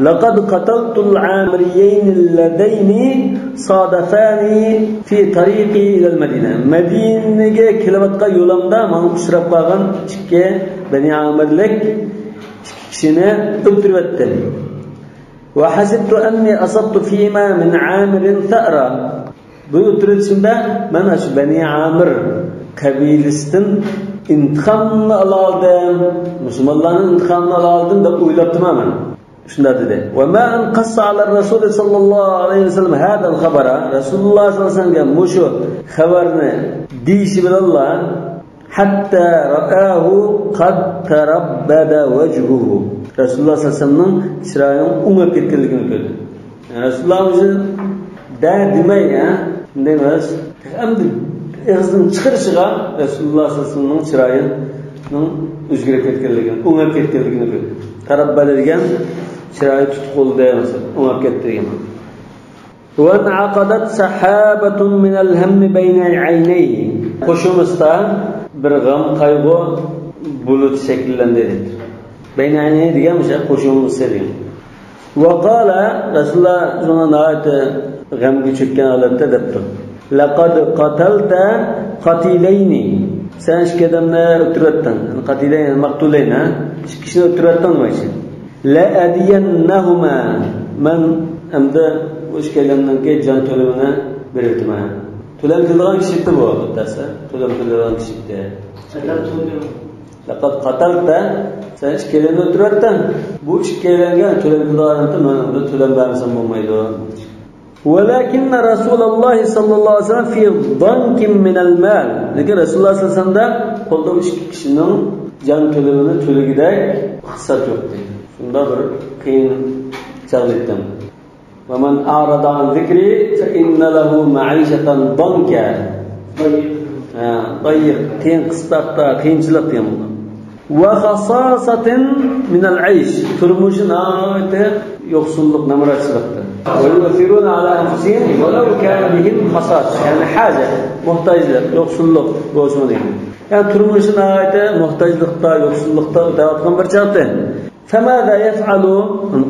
لقد قتلت العامريين اللذين صادفاني في طريقي إلى المدينة. مەدىنىگە كېلىۋاتقان يولۇمدا ماڭا ئۇچراپ قالغان ئىككى بەنى ئامىرلىك ئىككى كىشىنى ئۆلتۈرۈۋەتتىم. وحسبت أني أصبت فيهما من عامر ثأرا. بۇ ئۆلتۈرۈۋېتىشىمدە مەن شۇ بەنى ئامىر قەبىلىسىدىن ئىنتىقامنى ئالالىدىم، مۇسۇلمانلارنىڭ ئىنتىقامىنى ئالالىدىم دەپ ئويلاپتىمەن مەن. شۇنداق دېدى. وما أن قص على الرسول صلى الله عليه وسلم هذا الخبر، رەسۇلۇللاھ سەللەللاھۇ ئەلەيھى ۋەسەللەمگە مۇشۇ خەۋەرنى دېيىشى بىلەنلا، حتى رآه قد تربد وجهه، رەسۇلۇللاھ سەللەللاھۇ ئەلەيھى ۋەسەللەمنىڭ چىرايىنىڭ ئوڭاپ كەتكەنلىكىنى كۆردى. يەنى رەسۇلۇللاھ ئۆزى دە دېمەي، ھە، شۇنداق ئەمەس. ئەمدى ئېغىزدىن چىقىرىشىغا رەسۇلۇللاھ سەللەللاھۇ ئەلەيھى ۋەسەللەمنىڭ چىرايىنىڭ ئۆزگىرىپ كەتكەنلىكىنى، ئوڭاپ كەتكەنلىكىنى كۆردى. تەرەببەدە دېگەن چىرايى تۇتقۇلدى، مەسىلەن، ئوڭاپ كەتتى دېگەن. وانعقدت سحابة من الهم بين عينيه. قوشۇمىسىدا بىر غەم قايغۇ بۇلۇتى شەكىللەندى دەيدۇ. بين عينيه دېگەن مۇشۇ قوشۇمىسى دېگەن. وقال، رەسۇلۇللاھ شۇڭا ناھايىتى غەمگە چۆككەن ھالەتتە دەپتۇ. لقد قتلت قتيلين. سەن ئىككى ئادەمنى ئۆلتۈرۈۋەتتىڭ. قتيلين، مقتولين، ھە؟ ئىككى كىشىنى ئۆلتۈرۈۋەتتىڭ دېمەكچى. لأدينهما. مەن ئەمدى بۇ ئىككىيلەننىڭكى جان تۆلىمىنى بېرىۋېتىمەن. تۆلەم قىلىدىغان كىشى ئىدى بۇ، ئەلۋەتتە. تۆلەم قىلىدىغان كىشى ئىدى. لقد قتلت، سەن ئىككىيلەننى ئۆلتۈرۈۋەتتىڭ. بۇ ئىككىيلەنگە تۆلەم قىلىدىغان ئادەمدە مەن ئەمدى تۆلەم بەرمىسەم بولمايدۇ. ولكن رسول الله صلى الله عليه وسلم في ضنك من المال. لېكىن رەسۇلۇللاھ سەللەللاھۇ ئەلەيھى ۋەسەللەمدە قولدا ئىككى كىشىنىڭ جان تۆلىمىنى تۆلىگۈدەك ئىقتىساد يوق ئىدى. شۇنداق بىر قىيىن چاغدا ئىدى. ومن أعرض عن ذكري فإن له معيشة ضنكا. ھە، ضيق، قىيىن قىستاقتا، قىيىنچىلىق دېگەن بولىدۇ. وخصاصة من العيش، تۇرمۇشى ناھايىتى يوقسۇللۇق، نامراتچىلىقتا. ويؤثرون على أنفسهم ولو كان بهم خصاصة، يەنى ھاجەت، موھتاجلىق، يوقسۇللۇق بولسىمۇ دەيدۇ. يەنى تۇرمۇشى ناھايىتى موھتاجلىقتا، يوقسۇللۇقتا ئۆتۈۋاتقان بىر چاغدا. فماذا يفعل؟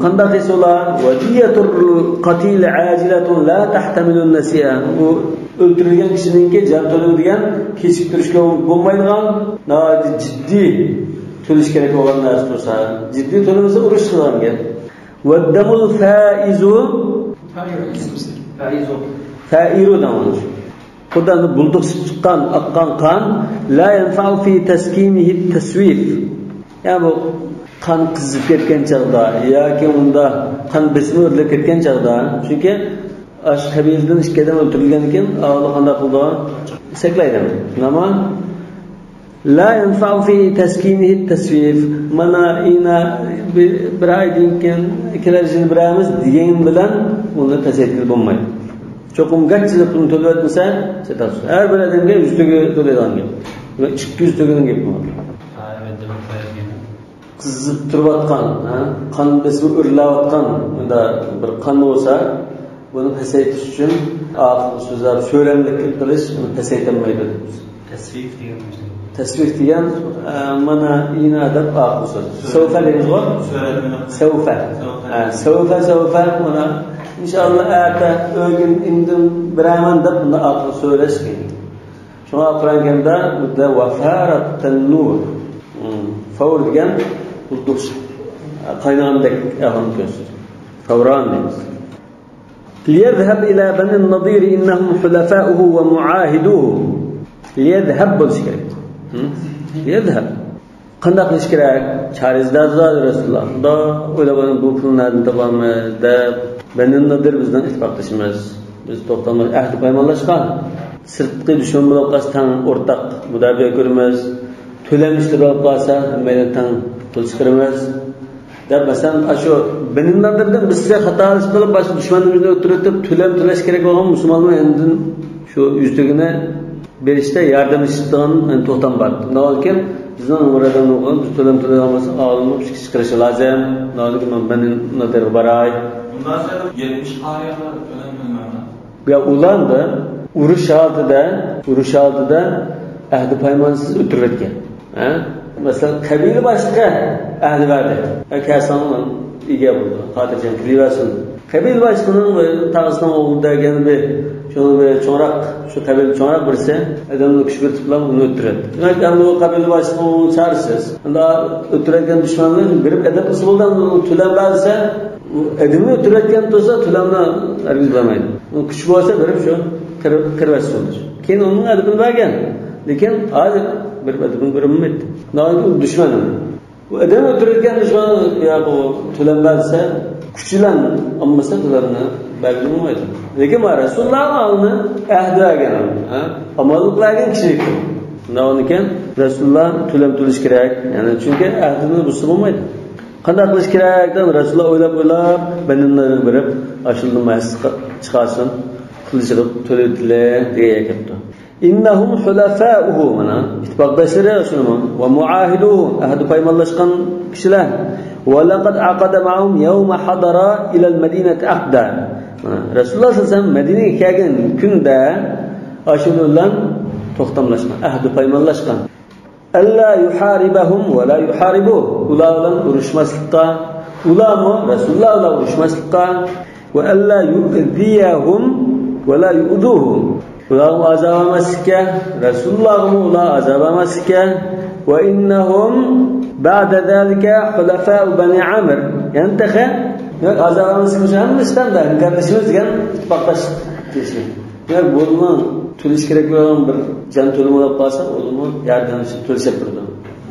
قانداق قىلسا بولا؟ ودية القتيل عاجلة لا تحتمل النسيئة. ئۇ ئۆلتۈرۈلگەن كىشىنىڭكى جان تۆلىمى دېگەن كېچىكتۈرۈشكە بولمايدىغان، ناھايىتى جىددىي تۆلەش كېرەك بولغان نەرسە تۇرسا، جىددىي تۆلىمىسە ئۇرۇش قىلغان گەپ. والدم الفائر. فائر دەڭ. خۇدانى بۇلدۇقسىپ چىققان، ئاققان قان، لا ينفع في تسكينه التسويف. يەنى بۇ قان قىزىپ كەتكەن چاغدا ياكى ئۇندا قان بېسىمى ئۆرلەپ كەتكەن چاغدا، چۈنكى ئاشۇ قەبىلىدىن ئىككى ئادەم ئۆلتۈرۈلگەندىن كېيىن ئاۋۋال قانداق قىلىدۇ؟ سەكلەيدۇ. نېمە؟ لا ينفع في تسكينه التسويف. مانا ئىنا بىر، بىر ئايدىن كېيىن كېلەر يىل بېرەمىز دېگەن بىلەن ئۇنى پەسەيتكىلى بولمايدۇ. چوقۇم گاچچىلىق پۇلنى تۆلىۋەتمىسە، سېتىلسۇن. ھەر بىر ئادەمگە يۈز تۆگە تۆلەيدىغان گەپ. ئىككى يۈز تۆگىنىڭ گېپى بار. قىزىپ تۇرۇۋاتقان، ھە، قان بېسىمى ئۆرلەۋاتقان مۇنداق بىر قان بولسا، بۇنى پەسەيتىش ئۈچۈن ئاقىلغا سۆزلەپ، سۆرەملىك قىلىش، ئۇنى پەسەيتەلمەيدۇ دەيمىز. تەسۋىف دېگەن نېمە؟ تەسۋىف دېگەن، ئە، مانا ئىنا دەپ ئاقىلغا سۆزلەش. سەۋفە دەيمىزغۇ؟ سۆرەملىك. سەۋفە. سەۋفە. ھە، سەۋفە، سەۋفە، مانا ئىنشائاللا ئەتە، ئۆگۈن، ئىندىن بېرەمەن دەپ بۇنداق ئاقىلغا سۆزلەش قىيىن. شۇڭا قۇرئان كەرىمدە بۇ يەردە وفار التنور. فور دېگەن بۇلدۇق قاينىغاندەك ئەھۋالنى كۆرسىتىدۇ. فوران دەيمىز. ليذهب إلى بني النضير إنهم حلفاؤه ومعاهدوه. ليذهب بولۇشى كېرەك. ليذهب. قانداق قىلىش كېرەك؟ چارىسى دادىدا رەسۇلۇللا. خۇدا ئويلاپ، بۇ پۇلنى نەدىن تاپامىز دەپ، بەنى نەدىر بىزنىڭ ئىتتىپاقدىشىمىز. بىز توختاملار ئەھدى پايمانلاشقان. سىرتقى دۈشمەن بولۇپ قالسا تەڭ ئورتاق مۇداپىئە كۆرىمىز. تۆلەم ئىشلىرى بولۇپ قالسا ھەممەيلەن تەڭ پۇل چىقىرىمىز. دەپ، مەسىلەن، ئاشۇ بەنى نەدىردىن بىرسى خاتالىشىپ قېلىپ، باشقا دۈشمەنلىرىمىزنى ئۆلتۈرۈۋېتىپ، تۆلەم تۆلەش كېرەك بولغان مۇسۇلمانلار ئاندىن شۇ يۈز تۆگىنى بېرىشتە ياردەملىشىدىغان، يەنى، توختام بار. شۇنداق ئىكەن، بىزنىڭ بىر ئادەم بولغان، بىز تۆلەم تۆلەيدىغان بولساق، ئالىمنىڭ پىكىر چىقىرىشى لازىم. شۇنداق ئىكەن، مەن بەنى نەدىرگە باراي. بۇنداق يەتمىش قارىيانلار تۆلەم تۆلىمەمدۇ؟ يا ئۇلارنى ئۇرۇش ھالىتىدە، ئۇرۇش ھالىتىدە ئەھدى پايمانسىز ئۆلتۈرۈۋەتكەن. ھە؟ مەسىلەن، قەبىلە باشلىقى ئەھدى بەردى. ھە، كەلسەڭلار ئىگە بولىدۇ. خاتىرجەم كېلىۋەرسۇن. قەبىلە باشلىقىنىڭ بىر تاغىسىنىڭ ئوغلىدا كەلگەن بىر، شۇنىڭ بىر چوڭراق، شۇ قەبىلە چوڭراق بىرسى ئادەمنى كۈچ بىرتىپ بىلەن ئۇنى ئۆلتۈرەتتى. دېمەك، ئەمدى ئۇ قەبىلە باشلىقى ئۇنى چارىسىز. ئۇندا ئۆلتۈرەتكەن دۈشمەننى بېرىپ ئەدەپ قىلسا بولىدۇ، ئەمدى ئۇ تۆلەم بەرسە، ئۇ ئادەمنى ئۆلتۈرەتكەن تۇرسا، تۆلەمنى ھەرگىز بەرمەيدۇ. ئۇ كۈچ بولسا بېرىپ شۇ قىر-، قىرىۋەتسە بولىدۇ. كېيىن ئۇنىڭ ئەدىپىنى بەرگەن. لېكىن ھازىر بېرىپ ئەدىپىنى بېرەلمەيدۇ. ناھايىتى ئۇ دۈشمەن. ئۇ ئادەم ئۆلتۈرۈۋەتكەن دۈشمەن يا بۇ تۆلەم بەرسە، كۈچ بىلەن ئالمىسا تۆلەمنى بەرگىلى بولمايدۇ. لېكىن مانا رەسۇلۇللا ئالنى ئەھدى بەرگەن، ھە؟ ئامانلىق بەرگەن كىشى. شۇنداق ئىكەن، رەسۇلۇللا تۆلەم تۆلەش كېرەك. يەنى چۈنكى ئەھدىنى بۇزسا بولمايدۇ. قانداق قىلىش كېرەك دەپ رەسۇلۇللا ئويلاپ، ئويلاپ، بەنى نەدىرگە بېرىپ، ئاشۇندىن مەسلىھەت چىقارسۇن، قىلىشىغا تۆلىۋېتىلى دېگەن گەپ كەپتۇ. إنهم حلفاؤه، مانا، ئىتتىپاقداشلىرى شۇنىمۇ، ومعاهدوه، ئەھدى پايمانلاشقان كىشىلەر. ولقد عقد معهم يوم حضر إلى المدينة عقدا. مانا، رەسۇلۇللا سەللەللاھۇ ئەلەيھى ۋەسەللەم مەدىنىگە كەلگەن كۈندە ئاشۇلار بىلەن توختاملاشقان، ئەھدى پايمانلاشقان. ألا يحاربهم ولا يحاربوه، ئۇلار بىلەن ئۇرۇشماسلىققا، ئۇلارمۇ رەسۇلۇللا بىلەن ئۇرۇشماسلىققا، وألا يؤذيهم ولا يؤذوه، ئۇلارغا ئازاب بەرمەسلىككە، رەسۇلۇللاغىمۇ ئۇلار ئازاب بەرمەسلىككە. وإنهم بعد ذلك حلفاء بني عامر. يەنى تېخى، دېمەك، ئازاب بەرمەسلىك ئۈچۈن ھەممە ئىشتا ھەمكارلىشىمىز دېگەن ئىتتىپاقداشلىق دېيىشى. دېمەك، بۇنىڭ تۆلىشى كېرەك بولغان بىر جان تۆلىمى بولۇپ قالسا، ئۇنىڭمۇ ياردەملىشىپ تۆلىشەپ تۇرىدۇ.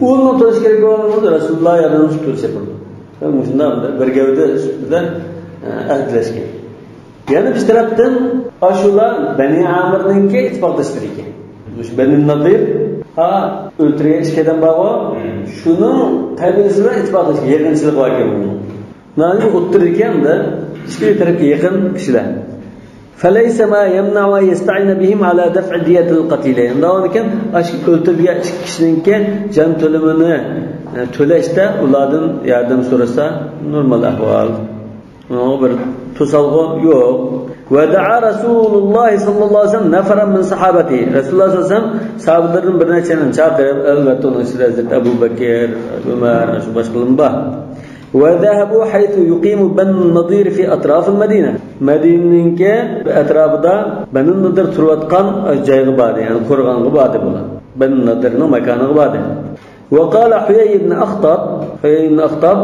ئۇنىڭ تۆلىشى كېرەك بولغان بولسا، رەسۇلۇللا ياردەملىشىپ تۆلىشەپ تۇرىدۇ. مۇشۇنداق بىر گەۋدە سۈپىتىدە، ئە، ئەھدىلەشكەن. يەنە بىر تەرەپتىن، ئاشۇلار بەنى ئامىرنىڭكى ئىتتىپاقداشلىرى ئىكەن. مۇشۇ بەنى نادىر، ھا، ئۆلتۈرگەن ئىككى ئادەم بارغۇ، شۇنىڭ قەبىلىسى بىلەن ئىتتىپاقداش، يېقىنچىلىقى بار ئىكەن بۇنىڭ. ناھايىتى ئوتتۇرىدىكەن ئەمدى، ئىككى تەرەپكە يېقىن كىشىلەر. فليس ما يمنع أن يستعين بهم على دفع دية القتيلين. ئۇنداق بولغانىكەن، ئاشۇ ئۆلتۈرۈلگەن ئىككى كىشىنىڭكى جان تۆلىمىنى، ئە، تۆلەشتە ئۇلاردىن ياردەم سورىسا نورمال ئەھۋال. ئۇنىڭغا بىر توسالغۇ يوق. ودعا رسول الله صلى الله عليه وسلم نفرا من صحابته. رەسۇلۇللاھ سەللەللاھۇ ئەلەيھى ۋەسەللەم ساھابىلىرىدىن بىر نەچچىنى چاقىرىپ، ئەلۋەتتە ئۇنىڭ ئىچىدە ھەزرىتى ئەبۇ بەكىر، ئۆمەر، شۇ باشقىلىرىمۇ بار. وذهبوا حيث يقيم بنو النضير في أطراف المدينة. مەدىنىنىڭكى ئەتراپىدا بەنۇ نەزىر تۇرۇۋاتقان جايغا باردى، يەنى قورغانغا باردى بۇلار. بەنۇ نەزىرنىڭ ماكانىغا باردى. وقال حيي بن أخطب، حيي بن أخطب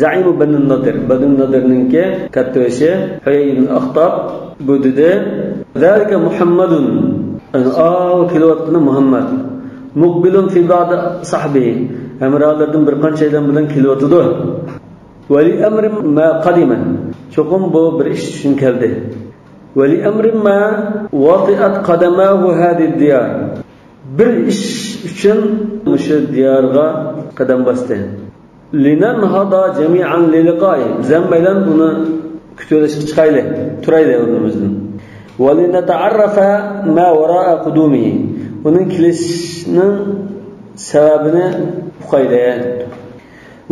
زعيم بني النضير. بەنۇ نەزىرنىڭكى كاتتىبېشى ھۇيەي ئىبن ئەخطاب بۇ دېدى: ذلك محمد. ئاۋۇ كېلىۋاتقىنى مۇھەممەد. مۇقبىلۇن فى بەئزى سەھبىھى. ھەمراھلىرىدىن بىر قانچەيلەن بىلەن كېلىۋاتىدۇ. ولأمر ما قدم. چوقۇم بۇ بىر ئىش ئۈچۈن كەلدى. ولأمر ما وطئت قدماه هذه الديار. بىر ئىش ئۈچۈن مۇشۇ دىيارغا قەدەم باستى. لننهض جميعا للقائه. بىز ھەممەيلەن ئۇنى كۈتۈۋېلىشقا چىقايلى، تۇرايلى ئورنىمىزدىن. ولنتعرف ما وراء قدومه. ئۇنىڭ كېلىشىنىڭ سەۋەبىنى ئۇقايلى.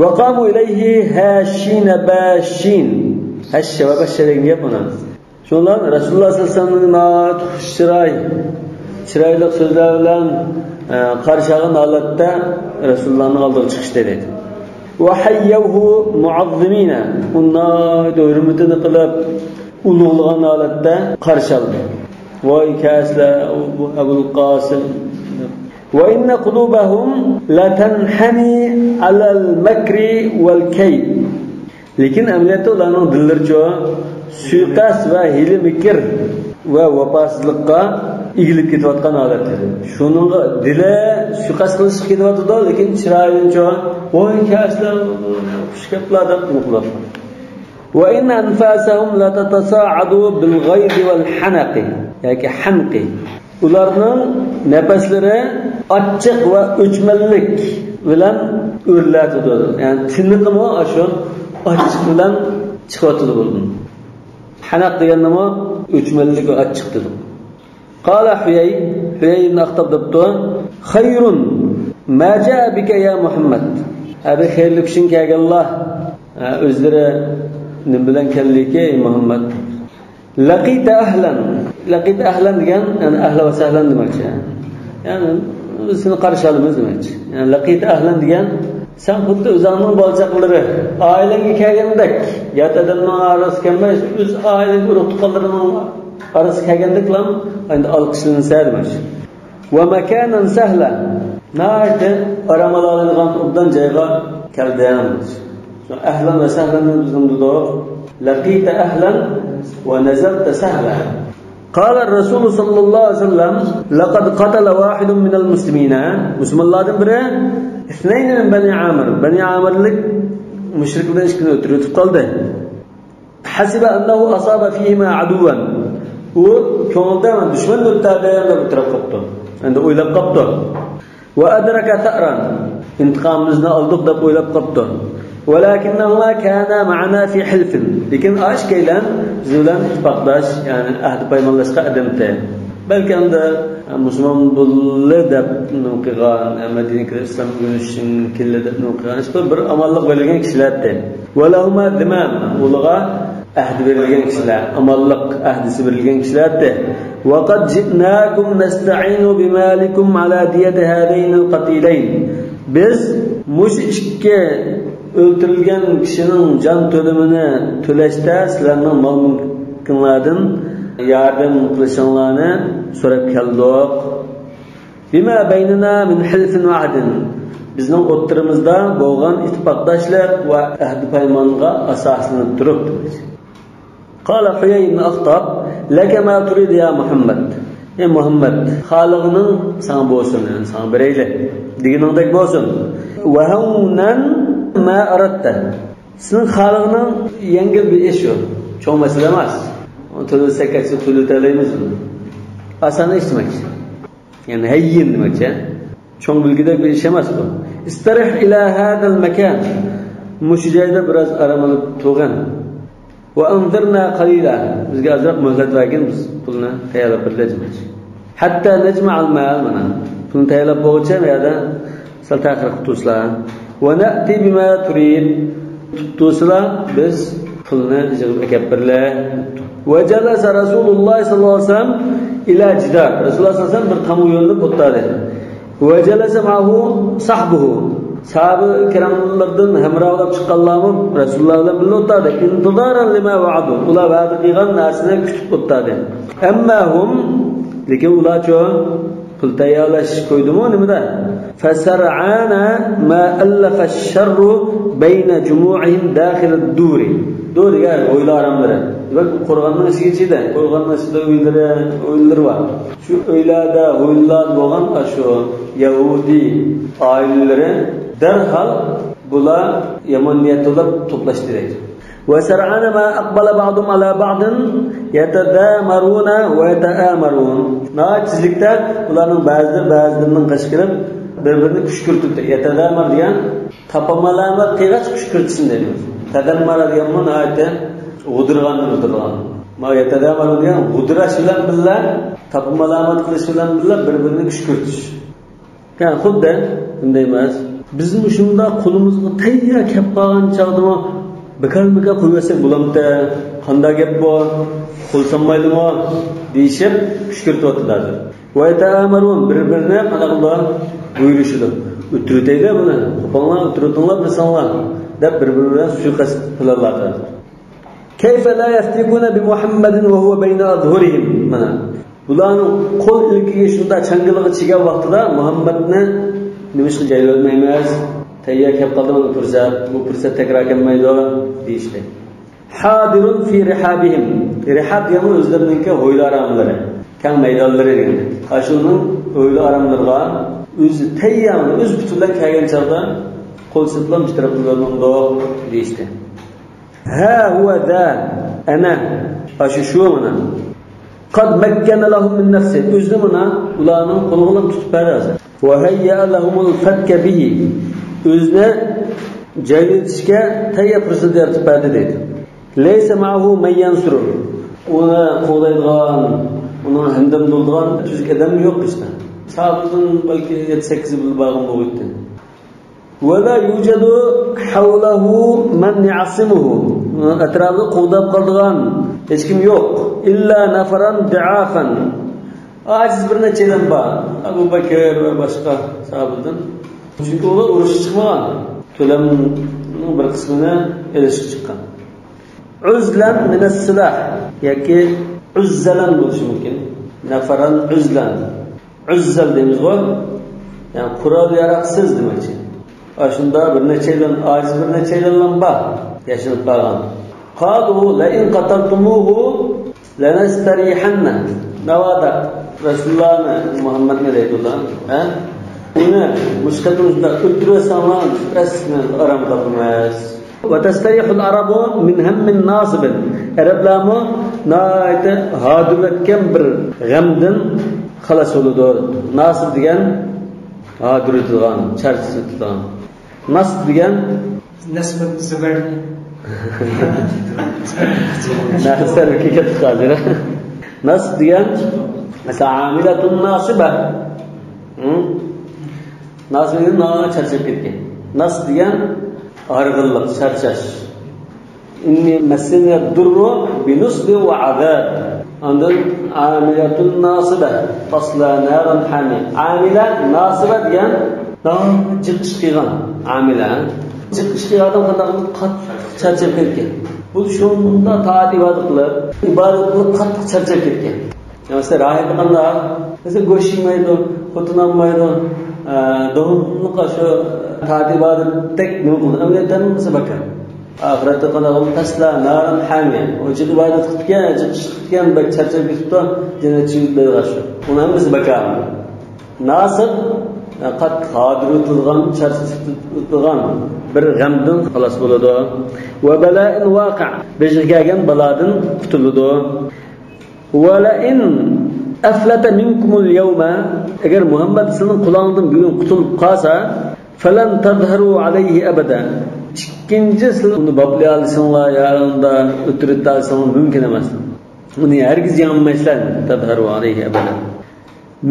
وقاموا إليه هاشين باشين. ھەششە ۋە بەششە دېگەن گەپ مانا. شۇنىڭ بىلەن رەسۇلۇللاھ سەللەللاھۇ ئەلەيھى ۋەسەللەمنىڭ ناھايىتى خۇش چىراي، چىرايلىق سۆزلەر بىلەن، ئە، قارشى ئالغان ھالەتتە رەسۇلۇللاھنىڭ ئالدىغا چىقىشتى دەيدۇ. وحيوه معظمين. ئۇنى ناھايىتى ھۆرمىتىنى قىلىپ، ئۇلۇغلىغان ھالەتتە قارشى ئالدى. ۋاي كەلسىلە، ئەبۇل قاسىم. وإن قلوبهم لتنحني على المكر والكيد. لېكىن ئەمەلىيەتتە ئۇلارنىڭ دىللىرىچۇ سۇيىقەست ۋە ھىيلە-مىكىر ۋە ۋاپاسىزلىققا ئېگىلىپ كېتىۋاتقان ھالەتتە. شۇنىڭغا دىلى سۇيىقەست قىلىشقا كېتىۋاتىدۇ، لېكىن چىرايىدىنچۇ، ۋاي كەلسىلە، خۇش گەپلەر دەپ قىلىۋاتىدۇ. وإن أنفاسهم لتتصاعد بالغيظ والحنق. ياكى حنق. ئۇلارنىڭ نەپەسلىرى ئاچچىق ۋە ئۆچمەنلىك بىلەن ئۆرلەتىدۇ. يەنى تىنىقىمۇ ئاشۇ ئاچچىق بىلەن چىقىۋاتىدۇ بۇنىڭ. ھەنەق دېگەننىمۇ ئۆچمەنلىك ۋە ئاچچىق دېدۇق. قال حيي، ھۇيەي ئىبن ئەخطاب دەپتۇ: خير ما جاء بك يا محمد. ئەبى خەيرلىك ئۈچۈن كەلگەنلەر، ئۆزلىرى نېمە بىلەن كەلدىكى، ئەي مۇھەممەد؟ لقيت أهلا. لقيت أهلا دېگەن، يەنى ئەھلەن ۋە سەھلەن دېمەكچى. يەنى بىز سېنى قارشى ئالىمىز دېمەكچى. يەنى لقيت أهلا دېگەن، سەن خۇددى ئۆزۈڭنىڭ بالا-چاقىلىرى، ئائىلەڭگە كەلگەندەك، يات ئادەمنىڭ ئارىسىغا كەلمەي، ئۆز ئائىلەڭ، ئۇرۇق-تۇغقانلىرىڭنىڭ ئارىسىغا كەلگەندەكلا ئەمدى ئالقىشلىنىسەن دېمەكچى. ومكانا سهلا. ناھايىتى ئارام ئالالايدىغان ئوبدان جايغا كەلدىڭ. شۇ ئەھلەن ۋە سەھلەننى بىزنىڭ دېدۇق. لقيت أهلا ونزلت سهلا. قال الرسول صلى الله عليه وسلم: لقد قتل واحد من المسلمين. مۇسۇلمانلاردىن بىرى، اثنين من بني عامر. بەنى ئامىرلىق مۇشرىكلار ئىككىنى ئۆلتۈرۈپ قالدى. حسب أنه أصاب فيهما عدوا. ئۇ كۆڭلىدە مەن دۈشمەن ئۆلتۈردۈم دەپ ئېتىراپ قىپتۇ. ئەمدى ئويلاپ قاپتۇ. وأدرك ثأرا. ئىنتىقامىمىزنى ئالدۇق دەپ ئويلاپ قاپتۇ. ولكنهما كانا معنا في حلف. لېكىن ئاشۇ ئىككىيلەن بىز بىلەن ئىتتىپاقداش، يەنى ئەھدى پايمانلاشقان ئادەمتى. بەلكى ئەمدى مۇسۇلمان بولدى دەپ نېمە قىلغان، مەدىنىگە كىرىپ ئىسلام ئۆگىنىشكە كېلدى دەپ نېمە قىلغان، ھېچ بىر ئامانلىق بېرىلگەن كىشىلەر ئىدى. ولهما ذمام، ئۇلارغا ئەھدى بېرىلگەن كىشىلەر، ئامانلىق ئەھدىسى بېرىلگەن كىشىلەر ئىدى. وقد جئناكم نستعين بمالكم على دية هذين القتيلين. بىز مۇشۇ ئىككى ئۆلتۈرۈلگەن كىشىنىڭ جان تۆلىمىنى تۆلەشتە سىلەرنىڭ مال-مۈلكىڭلاردىن ياردەم قىلىشىڭلارنى سوراپ كەلدۇق. بما بيننا من حلف وعهد. بىزنىڭ ئوتتۇرىمىزدا بولغان ئىتتىپاقداشلىق ۋە ئەھدى پايمانغا ئاساسلىنىپ تۇرۇپ. قال حيي بن أخطب: لك ما تريد يا محمد. ئەي مۇھەممەد، خالىغىنىڭ ساڭا بولسۇن، يەنى ساڭا بېرەيلى. دېگىنىڭدەك بولسۇن. وهونا ما أردت. سېنىڭ خالىغىنىڭ يەڭگىل بىر ئىش ئۇ. چوڭ مەسىلە ئەمەس. تۆلىسەك ئەكسى تۆلىتەلەيمىز بۇنى. ئاسان ئىش دېمەكچى. يەنى ھەييىن دېمەكچى. چوڭ بىلگۈدەك بىر ئىش ئەمەس بۇ. استرح إلى هذا المكان. مۇشۇ جايدا بىراز ئارام ئېلىپ تۇرغىن. وأنظرنا قليلا. بىزگە ئازراق مۆھلەت بەرگىن، بىز پۇلنى تەييارلاپ بېرىلى دېمەكچى. حتى نجمع المال، مانا. پۇلنى تەييارلاپ بولغۇچە بۇ يەردە سەل تەخىر قىلىپ تۇرسىلا. ونأتي بما تريد. تۇتۇسىلا بىز پۇلنى يىغىپ ئەكەپ بېرىلى. وجلس رسول الله صلى الله عليه وسلم إلى جدار. رەسۇلۇللاھ سەللەللاھۇ ئەلەيھى ۋەسەللەم بىر تامغا يۆلىنىپ ئولتۇردى. وجلس معه صحبه. ساھابە كىراملاردىن ھەمراھلاپ چىققانلارمۇ رەسۇلۇللاھ بىلەن بىللە ئولتۇردى. انتظارا لما وعدوا. ئۇلار ۋەدە قىلغان نەرسىنى كۈتۈپ ئولتۇردى. أما هم، لېكىن ئۇلارچۇ؟ پۇل تەييارلاش قويدىمۇ نېمىدە؟ فسرعان ما ألف الشر بين جموعهم داخل الدور. دور دېگەن ھويلا ئاراملىرى. دېمەك، قورغاننىڭ ئىچىگە چىدى. قورغاننىڭ ئىچىدە ئۆيلىرى، ئۆيلىرى بار. شۇ ئۆيلەردە، ھويلىلاردا بولغان شۇ يەھۇدىي ئائىلىلىرى دەرھال بۇلار يامان نىيەت بىلەن توپلاشتى دەيدۇ. وسرعان ما أقبل بعضهم على بعض يتذامرون ويتآمرون. ناھايىتى تېزلىكتە ئۇلارنىڭ بەزىلىرى بەزىلىرىنىڭ قېشىغا كېلىپ، بىر-بىرىنى كۈشكۈرتۈپتۇ. يتذامر دېگەن تاپا مالامەت قىلغاچ كۈشكۈرتۈشنى دەيدۇ. تەدەممەر دېگەنمۇ ناھايىتى غۇدۇرغاننى غۇدۇرغان. ما يتذامر دېگەن غۇدۇراش بىلەن بىللە، تاپا مالامەت قىلىش بىلەن بىللە بىر-بىرىنى كۈشكۈرتۈش. يەنى خۇددى بۇنداق ئەمەس. بىزمۇ شۇنداق قولىمىزغا تەييار كەپ قالغان چاغدىمۇ بىكار-بىكار قويۇۋەتسەك بولامتى؟ قانداق گەپ بۇ؟ قول سالمايلىمۇ؟ دېيىشىپ كۈشكۈرتۈۋاتىدۇ ھازىر. ويتآمرون، بىر-بىرىنى قانداق قىلىدۇ؟ بۇيرۇشىدۇ. ئۆلتۈرۈۋېتەيلى بۇنى. قوپاڭلار، ئۆلتۈرۈۋېتىڭلار بىر ساڭلار، دەپ بىر-بىرى بىلەن سۇيىقەست پىلانلايدۇ. كيف لا يثربون بمحمد وهو بين أظهرهم. مانا بۇلارنىڭ قول ئىلكىگە شۇنداق چاڭگىلىغا چىگەن ۋاقتىدا مۇھەممەدنى نېمىشقا جايلىۋەتمەيمىز؟ تەييار كەپ قالدى مانا پۇرسەت، بۇ پۇرسەت تەكرار كەلمەيدۇ دېيىشتى. حاضر في رحابهم. رىھاب دېگەن ئۆزلىرىنىڭكى ھويلا ئاراملىرى، كەڭ مەيدانلىرى دېگەن. ئاشۇنىڭ ھويلا ئاراملىرىغا ئۆزى تەييار، ئۆز پۇتى بىلەن كەلگەن چاغدا قول سىلتىلاپ بىر تەرەپ قىلىۋەتمەمدۇق دېيىشتى. ها هو ذا، ئەنە، ئاشۇ شۇ مانا. قد مكن لهم من نفسه، ئۆزىنى مانا ئۇلارنىڭ قولىغا تۇتۇپ بەردى ھازىر. وهيأ لهم الفتك به، ئۆزىنى جايلىتىشكە تەييار پۇرسەت يارىتىپ بەردى دەيدۇ. ليس معه من ينصره، ئۇنى قوغدايدىغان، ئۇنىڭ ھەمدەم بولىدىغان تۈزۈك ئادەم يوق بىزدە. ساھابىدىن بەلكى يەتتە سەككىزى بىللە بارغان بولغىيتتى. ولا يوجد حوله من يعصمه. ئەتراپىدا قوغداپ قالىدىغان ھېچكىم يوق. إلا نفرا ضعافا. ئاجىز بىر نەچچەيلەن بار. ئەبۇ بەكىر ۋە باشقا ساھابىدىن. چۈنكى ئۇلار ئۇرۇشقا چىقمىغان. تۆلەمنىڭ بىر قىسمىنى ئېلىشقا چىققان. عزلا من السلاح ياكى عزلا بولۇشى مۇمكىن. نفرا عزلا. ئۈززەل دەيمىزغۇ؟ يەنى قورال ياراغسىز دېمەكچى. ئاشۇنداق بىر نەچچەيلەن، ئاجىز بىر نەچچەيلەنلا بار، ياشىنىپ قالغان. قالوا لئن قتلتموه، لنستريحن. ناۋادا رەسۇلۇللاھنى، مۇھەممەدنى دەيدۇ ئۇلار، ھە؟ ئۇنى مۇشۇ قېتىم شۇنداق ئۆلتۈرۈۋەتسەڭلار، بىز ئارام تاپىمىز. وتستريح العرب من هم ناصب. ئەرەبلەرمۇ ناھايىتى ھادىرىۋەتكەن بىر غەمدىن خالاس بولىدۇ. ناسىب دېگەن ھادىرىۋېتىدىغان، چارچىتىدىغان. ناسىب دېگەن نەسبەت زۇبەير. نەسىب كەتتى ھازىر. ناسىب دېگەن، مەسىلەن، عاملة ناصبة. ھە؟ ناسىب دېگەن ناھايىتى چارچاپ كەتكەن. ناسىب دېگەن ھارغىنلىق، چارچاش. إني مسني الضر بنصب وعذاب. ئاندىن عاملة ناصبة تصلى نارا حامية. ئامىلە، ناسىبە دېگەن ناھايىتى جىق ئىش قىلغان ئامىلە. جىق ئىش قىلغان ئادەم قانداق قىلىپ قاتتىق چارچاپ كەتكەن. بۇ شۇنداق تائەت ئىبادەت قىلىپ، ئىبادەت قىلىپ قاتتىق چارچاپ كەتكەن. مەسىلەن، راھەتى قانداق؟ مەسىلەن، گۆش يېمەيدۇ، خوتۇن ئالمايدۇ، ئە، داۋاملىق شۇ تائەت ئىبادەتتەك نېمە قىلىدۇ. ئەمەلىيەتتە ھەممىسى بەكار. ئاخىرەتتە قانداق بولىدۇ؟ تەسلى نارا ھامىيە. ئۇ جىق ئىبادەت قىپتىكەن، جىق ئىش قىپتىكەن، بەك چارچاپ كېتىپتۇ، جەننەت ئىچىگە كېتىدۇ شۇ. ئۇنىڭ ھەممىسى بەكار. ناسىب، قاتتىق ھادىرىۋېتىلغان، چارچىتىلغان بىر غەمدىن خالاس بولىدۇ. وبلاء واقع، بېشىغا كەلگەن بالادىن قۇتۇلىدۇ. ولئن أفلت منكم اليوم، ئەگەر مۇھەممەد سىزنىڭ قولۇڭدىن بۈگۈن قۇتۇلۇپ قالسا، فلن تظهروا عليه أبدا، ئىككىنچى سىز ئۇنى باپلىيالىسىڭلار يا ئۇندا ئۆتۈرۈۋېتەلىسىڭلار مۇمكىن ئەمەس. ئۇنى ھەرگىز يەڭمەيسىلەر، تظهروا عليه أبدا.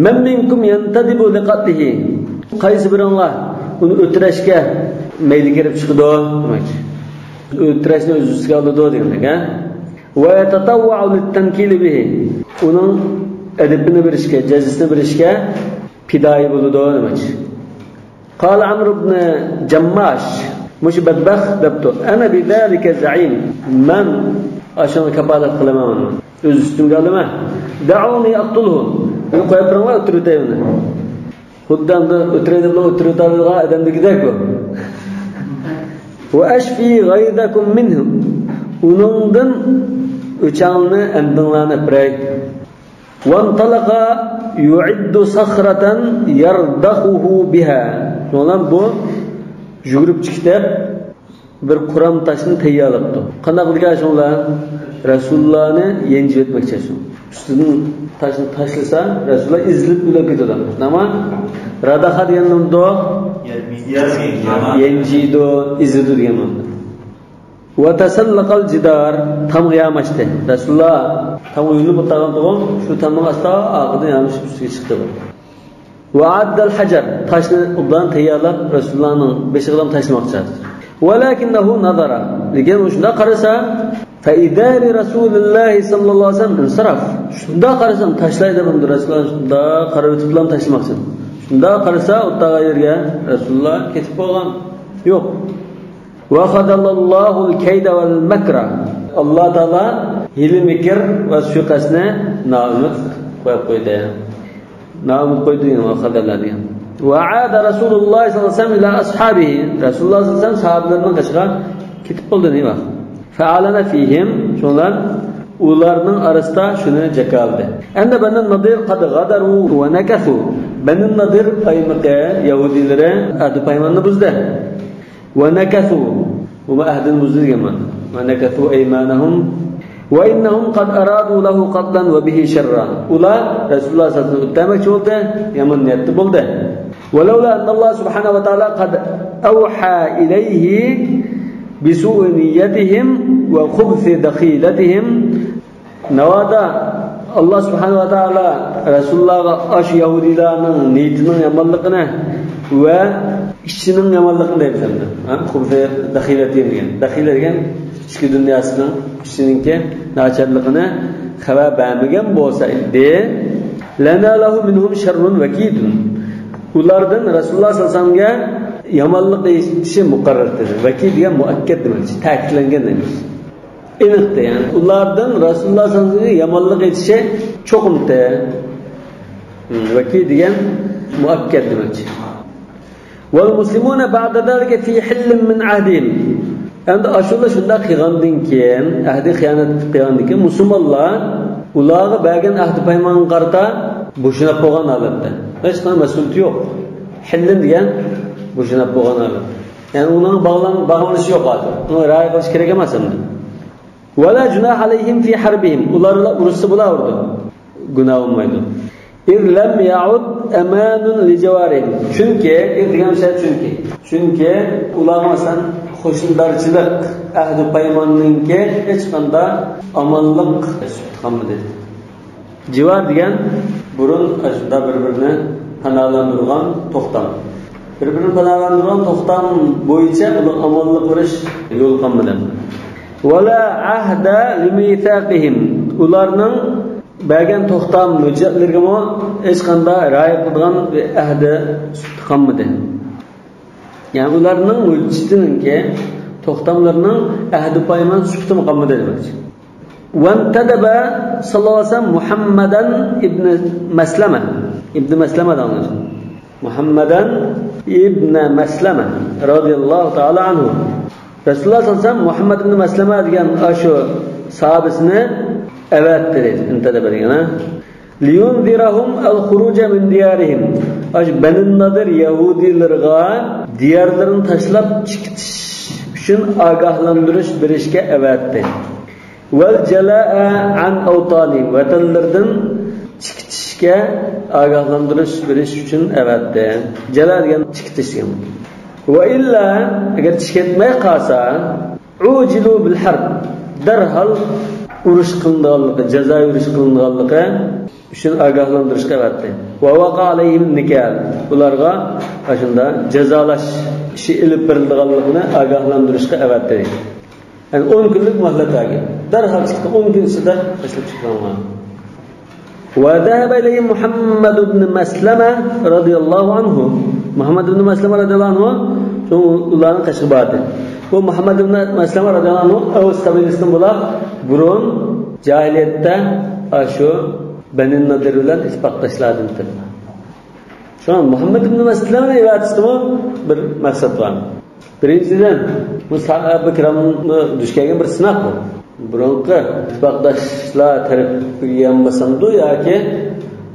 من منكم ينتدب لقتله، قايسى بىرىڭلار ئۇنى ئۆتۈرەشكە مەيلى كېلىپ چىقىدۇ دېمەكچى. ئۆتۈرەشنى ئۆز ئۈستىگە ئالىدۇ دېگەندەك، ھە؟ ويتطوع للتنكيل به، ئۇنىڭ ئەدىپىنى بېرىشكە، جەزىسىنى بېرىشكە پىدائىي بولىدۇ دېمەكچى. قال عمرو بن جماش، مۇشۇ بەدبەخت دەپتۇ، أنا بذلك زعيم، مەن ئاشۇنى كاپالەت قىلىمەن، ئۆز ئۈستۈمگە ئالىمەن. دعوني أقتله، مېنى قويۇپ بېرىڭلار، ئۆلتۈرۈۋېتەي ئۇنى. خۇددى ئەمدى ئۆلتۈرەي دەپلا ئۆلتۈرۈۋېتەلەيدىغان ئادەمدىكىدەككۇ. وأشفي غيظكم منه، ئۇنىڭدىن ئۆچەڭلىنى، ئەمدىڭلارنى ئەپىرەي. وانطلق يعد صخرة يردخه بها. شۇڭلار بۇ يۈگۈرۈپ چىقىپ بىر قۇرام تاشنى تەييارلاپتۇ. قانداق دېگەن شۇڭلار؟ رەسۇلۇللانى يەنجىۋەتمەكچى شۇ. ئۈستىدىن تاشنى تاشلىسا، رەسۇلۇللا ئېزىلىپ ئۆلۈپ كېتىدۇ. نېمە؟ راداخا دېگەن نېمىدۇ؟ يەنجىيدۇ، ئېزىدۇ دېگەن مانا. وتسلق الجدار، تامغا ياماشتى. رەسۇلۇللا تامغا يۆلىنىپ ئولتۇرغانتۇغۇ، شۇ تامنىڭ ئاستىغا ئارقىدىن يامىشىپ ئۈستىگە چىقتى بۇ. وأعد الحجر، تاشنى ئوبدان تەييارلاپ، رەسۇلۇللانىڭ بېشىغا تاشلىماقچى ھازىر. ولكنه نظر، لېكىن ئۇ شۇنداق قارىسا، فإذا برسول الله صلى الله عليه وسلم انصرف، شۇنداق قارىسا، تاشلاي دەپ ئۇنى رەسۇلۇللا شۇنداق قاراۋېتىپلا تاشلىماقچى. شۇنداق قارىسا، ئوتتاغا يەرگە رەسۇلۇللا كېتىپ بولغان. يوق. وخذل الله الكيد والمكر، ئاللا تائالا ھىيلە-مىكىر ۋە سۇيىقەستنى نائۈمىد قويۇپ قويدى. نائۈمىد قويدى دېگەن، وخذل دېگەن. وعاد رسول الله صلى الله عليه وسلم إلى أصحابه، رەسۇلۇللا سەللەللاھۇ ئەلەيھى ۋەسەللەم ساھابىلىرىنىڭ قېشىغا كېتىپ بولدى دېگەن. فأعلن فيهم، شۇڭلار ئۇلارنىڭ ئارىسىدا شۇنى جاكارلىدى. أن بني النضير قد غدروا ونكثوا، بەنى نەزىر قايمىقى يەھۇدىيلىرى ئەھدى پايماننى بۇزدى. ونكثوا، بۇمۇ ئەھدىنى بۇزدى دېگەن مانا. ونكثوا أيمانهم وإنهم قد أرادوا له قتلا وبه شرا. ئۇلار رەسۇلۇللا سەللەللاھۇ ئەلەيھى ۋەسەللەم ئۆلتۈرمەكچى بولدى، يامان نىيەتتە بولدى. ولولا أن الله سبحانه وتعالى قد أوحى إليه بسوء نيتهم وخبث دخيلتهم، ناۋادا ئاللا سۇبھانەھۇ ۋە تائالا رەسۇلۇللاغا ئاشۇ يەھۇدىيلارنىڭ نىيىتىنىڭ يامانلىقىنى ۋە ئىچىنىڭ يامانلىقىنى دەيمىز ئەمدى. ھە؟ خۇبسى دەخىلەتى دېگەن. دەخىلە دېگەن ئىچكى دۇنياسىنىڭ ئىچىنىڭكى ناچارلىقىنى خەۋەر بەرمىگەن بولسا ئىدى، لەنالەھۇ مىنھۇم شەررۇن ۋەكىدۇن. ئۇلاردىن رەسۇلۇللا سەللەللاھۇ ئەلەيھى ۋەسەللەمگە يامانلىق يېتىشى مۇقەررەر دېدى. ۋەكىد دېگەن مۇئەككەد دېمەكچى، تەكىتلەنگەن دېمەكچى. ئېنىقتى، يەنى ئۇلاردىن رەسۇلۇللا سەللەللاھۇ ئەلەيھى ۋەسەللەمگە يامانلىق يېتىشى چوقۇمتى. ھىم، ۋەكىد دېگەن مۇئەككەد دېمەكچى. والمسلمون بعد ذلك في حل من عهدهم. ئەمدى ئاشۇلار شۇنداق قىلغاندىن كېيىن، ئەھدى خىيانەت قىلىپ قىلغاندىن كېيىن، مۇسۇلمانلار ئۇلارغا بەرگەن ئەھدى پايمانغا قارىتا بوشىنىپ بولغان ھالەتتە. ھېچقانداق مەسئۇلىيىتى يوق. ھىللىم دېگەن بوشىنىپ بولغان ھالەت. يەنى ئۇنىڭ باغلان-، باغلىنىشى يوق ھازىر. ئۇنى رىئايە قىلىش كېرەك ئەمەس ئەمدى. ولا جناح عليهم في حربهم. ئۇلار بىلەن ئۇرۇشسا بولاۋېرىدۇ. گۇناھ بولمايدۇ. إذ لم يعد أمان لجوارهم. چۈنكى، ئىذ دېگەن شەرت چۈنكى. چۈنكى ئۇلارغا مەسىلەن قوشنىدارچىلىق، ئەھدى پايماندىن كېيىن ھېچقانداق ئامانلىق سۈپىتى قالمىدى. جىۋار دېگەن بۇرۇن ئاشۇنداق بىر-بىرىنى پاناھلاندۇرغان توختام. بىر-بىرىنى پاناھلاندۇرغان توختام بويىچە ئۇلار ئامانلىق بېرىش يول قالمىدى. ولا عهد لميثاقهم. ئۇلارنىڭ بەرگەن توختام ھۆججەتلىرىگىمۇ ھېچقانداق رىئايە قىلىدىغان بىر ئەھدى سۈپىتى قالمىدى. يەنى ئۇلارنىڭ ھۆججىتىنىڭكى، توختاملىرىنىڭ ئەھدى پايمان سۈپىتىمۇ قالمىدى دېمەكچى. وانتدب صلى الله عليه وسلم محمدا ابن مسلمة. ئىبنى مەسلەمە دەڭلار. مۇھەممەدەن ئىبنە مەسلەمە رەزىيەللاھۇ تائالا ئەنھۇ. رەسۇلۇللا سەللەللاھۇ ئەلەيھى ۋەسەللەم مۇھەممەد ئىبنى مەسلەمە دېگەن ئاشۇ ساھابىسىنى ئەۋەتتى دەيدۇ. ئىنتەدەبە دېگەن، ھە؟ لىيۇنزىرەھۇم ئەل خۇرۇجە مىن دىيارىھىم. ئاشۇ بەنى نەزىر يەھۇدىيلىرىغا دىيارلىرىنى تاشلاپ چىقىش ئۈچۈن ئاگاھلاندۇرۇش بېرىشكە ئەۋەتتى. ۋەل جەلائە ئەن ئەۋتانىھىم، ۋەتەنلىرىدىن چىقىتىشكە ئاگاھلاندۇرۇش بېرىش ئۈچۈن ئەۋەتتى. جەلا دېگەن چىقىتىش دېگەن. ۋە ئىللا، ئەگەر چىقىتماي قالسا، ئۇجىلۇ بىل ھەرب، دەرھال ئۇرۇش قىلىنىدىغانلىقى، جازا ئۇرۇش قىلىنىدىغانلىقى ئۈچۈن ئاگاھلاندۇرۇشقا ئەۋەتتى. ۋە ۋەقە ئەلەيھىم نىكال، ئۇلارغا ئاشۇنداق جازالاش ئىشى ئېلىپ بېرىلىدىغانلىقىنى ئاگاھلاندۇرۇشقا ئەۋەتتى. يەنى ئون كۈنلۈك مۆھلەت بەرگەن. دەرھال چىقتى، ئون كۈن ئىچىدە تاشلاپ چىقىڭلار. ۋە زەھەبە ئىلەيھىم مۇھەممەد ئىبنى مەسلەمە رەزىيەللاھۇ ئەنھۇ. مۇھەممەد ئىبنى مەسلەمە رەزىيەللاھۇ ئەنھۇ، شۇ ئۇلارنىڭ قېشىغا باردى. بۇ مۇھەممەد ئىبنى مەسلەمە رەزىيەللاھۇ ئەنھۇ ئەۋس قەبىلىسىدىن بولۇپ، بۇرۇن جاھىلىيەتتە ئاشۇ بەنى نەزىر بىلەن ئىتتىپاقداشلاردىن. شۇڭا مۇھەممەد ئىبنى مەسلەمەنىڭ ئىبادىتىدىمۇ بىر مەقسەت بار. بىرىنچىدىن، بۇ ساھابە كىرامغا دۇچ كەلگەن بىر سىناق بۇ. بۇرۇنقى ئىتتىپاقداشلار تەرىپىگە يانباسامدۇ ياكى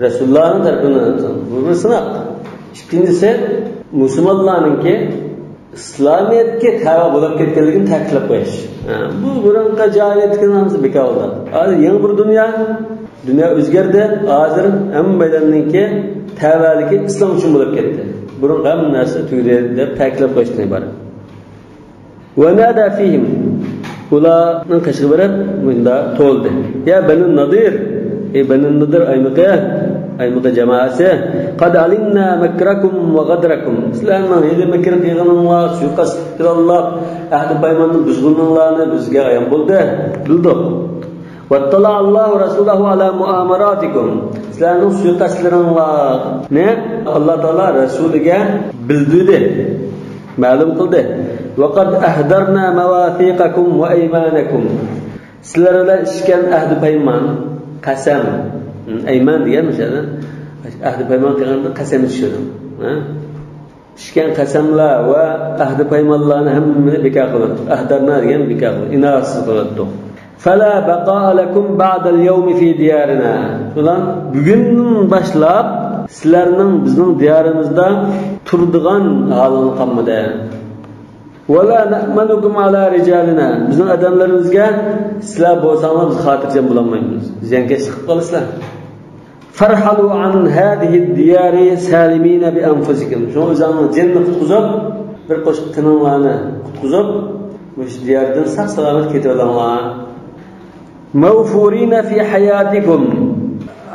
رەسۇلۇللانىڭ تەرىپىگە يانباسامدۇ؟ بۇ بىر سىناق. ئىككىنچىسى، مۇسۇلمانلارنىڭكى ئىسلامىيەتكە تەۋە بولۇپ كەتكەنلىكىنى تەكىتلەپ قويۇش. ھە، بۇ بۇرۇنقى جاھىلىيەتتىكى ھەممىسى بىكار بولدى. ھازىر يېڭى بىر دۇنيا، دۇنيا ئۆزگەردى. ھازىر ھەممەيلەننىڭكى تەۋەلىكى ئىسلام ئۈچۈن بولۇپ كەتتى. بۇرۇنقى ھەممە نەرسە تۈگىدى دەپ تەكىتلەپ قويۇشتىن ئىبارەت. ۋە نادى فىھىم، ئۇلارنىڭ قېشىغا بېرىپ مۇنداق توۋلىدى: يا بەنۇ نەزىر، ئەي بەنۇ نەزىر ئايمىقى، ئايمىقى جامائەسى، قەد ئەلىمنا مەكرەكۇم ۋە غەدرەكۇم، سىلەرنىڭ ھىيلە-مىكىر قىلغىنىڭلار، سۇيىقەست قىلغانلار، ئەھدى پايماننى بۇزغىنىڭلارنى بىزگە ئايان بولدى، بىلدۇق. ۋەتتەلەئەللاھۇ رەسۇلەھۇ ئەلا مۇئامەراتىكۇم، سىلەرنىڭ سۇيىقەستلىرىڭلارنى ئاللا تائالا رەسۇلىگە بىلدۈردى، مەلۇم قىلدى. ۋەقەد ئەھدەرنا مەۋاسىقەكۇم ۋە ئەيمانەكۇم، سىلەر بىلەن ئىچكەن ئەھدى پايمان، قەسەم، ئەيمان دېگەن مۇشۇ يەردە ئەھدى پايمان قىلغاندا قەسەم ئىچىشىدۇ. ھە؟ ئىچكەن قەسەملەر ۋە ئەھدى پايمانلارنى ھەممىنى بىكار قىلىۋەتتۇق. ئەھدەرنا دېگەن بىكار قىلىۋەتتۇق. ئىناۋەتسىز قىلىۋەتتۇق. فلا بەقائە لەكۇم بەئدەل يەۋمى فى دىيارىنا. شۇنىڭ بۈگۈندىن باشلاپ سىلەرنىڭ بىزنىڭ دىيارىمىزدا تۇرىدىغان ھالىڭلار قالمىدى. ۋەلا نەئمەنۇكۇم ئەلا رىجالىنا. بىزنىڭ ئادەملىرىمىزگە سىلەر بولساڭلار بىز خاتىرجەم بولالمايمىز. زىيانكەشلىك قىلىپ قالىسىلەر. فارحلوا عن هذه الديار سالمين بأنفسكم. شۇڭا ئۆزۈڭلارنىڭ جېنىنى قۇتقۇزۇپ، بىر قوشۇق قېنىڭلارنى قۇتقۇزۇپ، مۇشۇ دىياردىن ساق-سالامەت كېتىۋېلىڭلار. موفورين في حياتكم.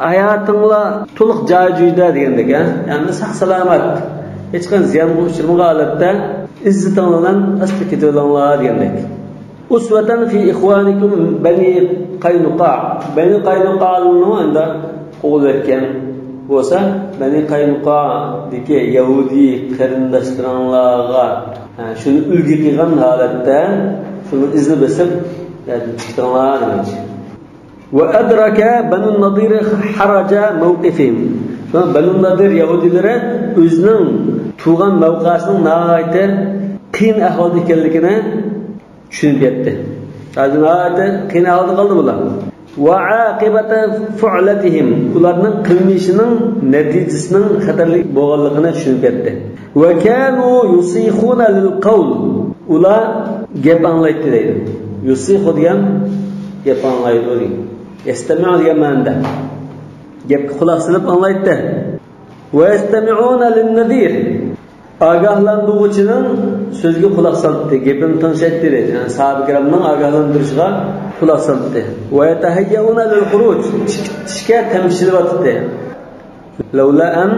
ھاياتىڭلار تولۇق جاي-جۇيدا دېگەندەك، ھە؟ يەنى ساق-سالامەت، ھېچقانداق زىيانغا ئۇچرىمىغان ھالەتتە ئىززىتىڭلار بىلەن ئاستا كېتىۋېلىڭلار دېگەندەك. ئۇسۋەتەن فى ئىخۋانىكۇم بەنى قەينۇقا. بەنى قەينۇقانىڭ ئەمدى قوغلىۋەتكەن بولسا، بەنى قەينۇقادىكى يەھۇدىي قېرىنداشلىرىڭلارغا، ھە، شۇنى ئۈلگە قىلغان ھالەتتە، شۇنىڭ ئىزىنى بېسىپ، يەنى چىقتىڭلار دېمەكچى. ۋە ئەدرەكە بەنۇ نەزىر ھەرەجە مەۋقىفىھىم. بەنۇ نەزىر يەھۇدىيلىرى ئۆزىنىڭ تۇرغان مەۋقەسىنىڭ ناھايىتى قىيىن ئەھۋالدا ئىكەنلىكىنى چۈشىنىپ يەتتى. ھازىر ناھايىتى قىيىن ئەھۋالدا قالدى بۇلار. ۋە ئاقىبەتە فۇئلەتىھىم، ئۇلارنىڭ قىلمىشىنىڭ نەتىجىسىنىڭ خەتەرلىك بولغانلىقىنى چۈشىنىپ يەتتى. ۋە كانۇ يۇسىخۇنە لىل قەۋل، ئۇلار گەپ ئاڭلايتتى دەيدۇ. يۇسىخۇ دېگەن گەپ ئاڭلايدۇ دېگەن. يەستەمىئۇ دېگەن مەنىدە. گەپكە قۇلاق سېلىپ ئاڭلايتتى. ۋە يەستەمىئۇنە لىن نەزىر، ئاگاھلاندۇرغۇچىنىڭ سۆزىگە قۇلاق سالاتتى، گېپىنى تىڭشايتتى دەيدۇ. يەنى ساھابە كىرامنىڭ ئاگاھلاندۇرۇشىغا قۇلاق سالاتتى. ۋە يەتەھەييەئۇنە لىل خۇرۇج، چىقىشقا تەمشىلىۋاتاتتى. لەۋلا ئەن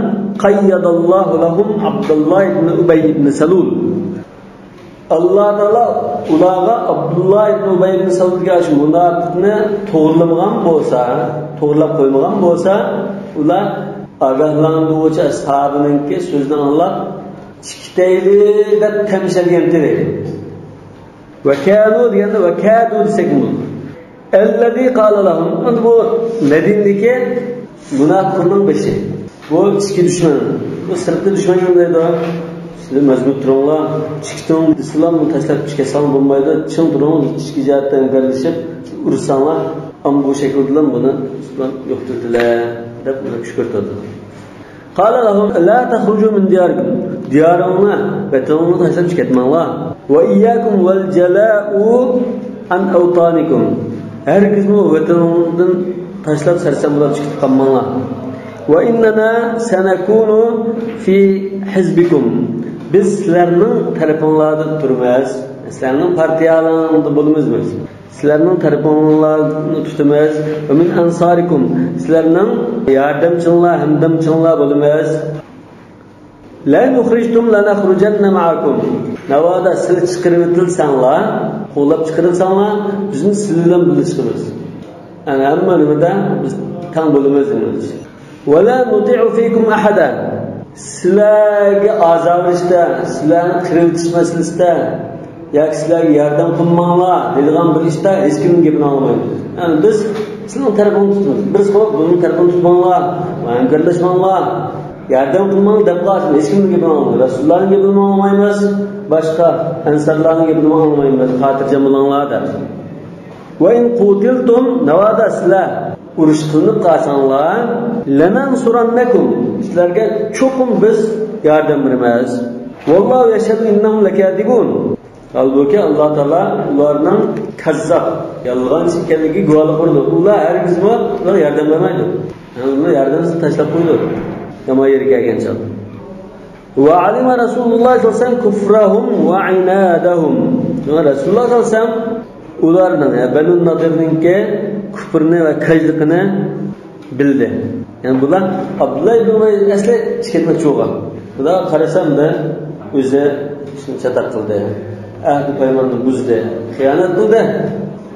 قەييەدەللاھۇ لەھۇم ئابدۇللا ئىبنى ئۇبەي ئىبنى سەلۇل. ئاللا تائالا ئۇلارغا ئابدۇللا ئىبنى ئۇبەي ئىبنى سەلۇل دېگەن شۇ مۇناپىقنى توغرىلىمىغان بولسا، توغرىلاپ قويمىغان بولسا، ئۇلار ئاگاھلاندۇرغۇچى ئەسھابىنىڭكى سۆزىنى ئاڭلاپ، چىقىتەيلى دەپ تەمشەلگەنتى دەيدۇ. ۋە كانۇ دېگەندە ۋە كادۇ دېسەكمۇ بولىدۇ. ئەللەزى قالە لەھۇم. ئەمدى بۇ مەدىنىدىكى مۇناپىقنىڭ بېشى. بۇ ئىچكى دۈشمەن. بۇ سىرتقى دۈشمەن دەيدۇ. سىلەر مەزمۇت تۇرۇڭلار. چىقىتىڭ دېسىلا، بۇنى تاشلاپ چىقىپ كەتسەڭلار بولمايدۇ. چىڭ تۇرۇڭ، ئىچكى جەھەتتىن ھەمكارلىشىپ، ئۇرۇشساڭلار، ئەمما بۇ شەكىل بىلەن بۇنى يوقىتىۋېتىلە، دەپ ئۇنى كۈشكۈرتۈۋاتىدۇ. قال لهم لا تخرجوا من دياركم، دىيارىڭلارنى، ۋەتىنىڭلارنى تاشلاپ چىقىپ كەتمەڭلار. وإياكم والجلاء عن أوطانكم، ھەرگىزمۇ ۋەتىنىڭدىن تاشلاپ سەرسان بولۇپ چىقىپ قالماڭلار. وإننا سنكون في حزبكم. بىز سىلەرنىڭ تەرىپىڭلاردا تۇرىمىز. سىلەرنىڭ پارتىيەلىرىڭدە بولىمىز بىز. سىلەرنىڭ تەرىپىڭلارنى تۇتىمىز. ومن أنصاركم. سىلەرنىڭ ياردەمچىڭلار، ھەمدەمچىڭلار بولىمىز. لئن أخرجتم لنخرجن معكم. ناۋادا سىلەر چىقىرىۋېتىلسەڭلار، قوغلاپ چىقىرىلساڭلار، بىزمۇ سىلەر بىلەن بىللە چىقىمىز. يەنى ھەممە نېمىدە بىز تەڭ بولىمىز دېمەكچى. ولا نطيع فيكم أحدا. سىلەرگە ئازار بېرىشتە، سىلەرنى قىرىۋېتىش مەسىلىسىدە ياكى سىلەرگە ياردەم قىلماڭلار دەيدىغان بىر ئىشتا ھېچكىمنىڭ گېپىنى ئاڭلىمايمىز. يەنى بىز سىلەرنىڭ تەرىپىڭىزنى تۇتىمىز. بىز قويۇپ، بۇنىڭ تەرىپىنى تۇتماڭلار، ھەمكارلاشماڭلار، ياردەم قىلماڭلار دەپ قالسىمۇ ھېچكىمنىڭ گېپىنى ئاڭلىمايمىز. رەسۇلۇللانىڭ گېپىنىمۇ ئاڭلىمايمىز، باشقا ئەنسارلارنىڭ گېپىنىمۇ ئاڭلىمايمىز. خاتىرجەم بولۇڭلار دەپ. وإن قوتلتم، ناۋادا سىلەر ئۇرۇش قىلىنىپ قالساڭلار، لننصرنكم، سىلەرگە چوقۇم بىز ياردەم بېرىمىز. والله يشهد إنهم لكاذبون. ھالبۇكى، ئاللا تائالا ئۇلارنىڭ كاززاپ، يالغانچى ئىكەنلىكىگە گۇۋاھلىق بېرىدۇ. ئۇلار ھەرگىزمۇ ئۇلارغا ياردەم بەرمەيدۇ. يەنى ئۇلار ياردەمسىز تاشلاپ قويىدۇ. يامان يېرى كەلگەن چاغدا. وعلم رسول الله صلى الله عليه وسلم كفرهم وعنادهم. شۇڭا رەسۇلۇللا سەللەللاھۇ ئەلەيھى ۋەسەللەم ئۇلارنىڭ، يەنى بەنۇ نەزىرنىڭكى كۇپرىنى ۋە كاجلىقىنى بىلدى. يەنى بۇلار ئابدۇللا ئىبن ئۇبەي ئەسلى ئىچى كەتمەكچى بولغان. بۇلار قارىسام بىر ئۆزى چاتاق قىلدى. ئەھدى پايماننى بۇزدى. خىيانەت قىلدى.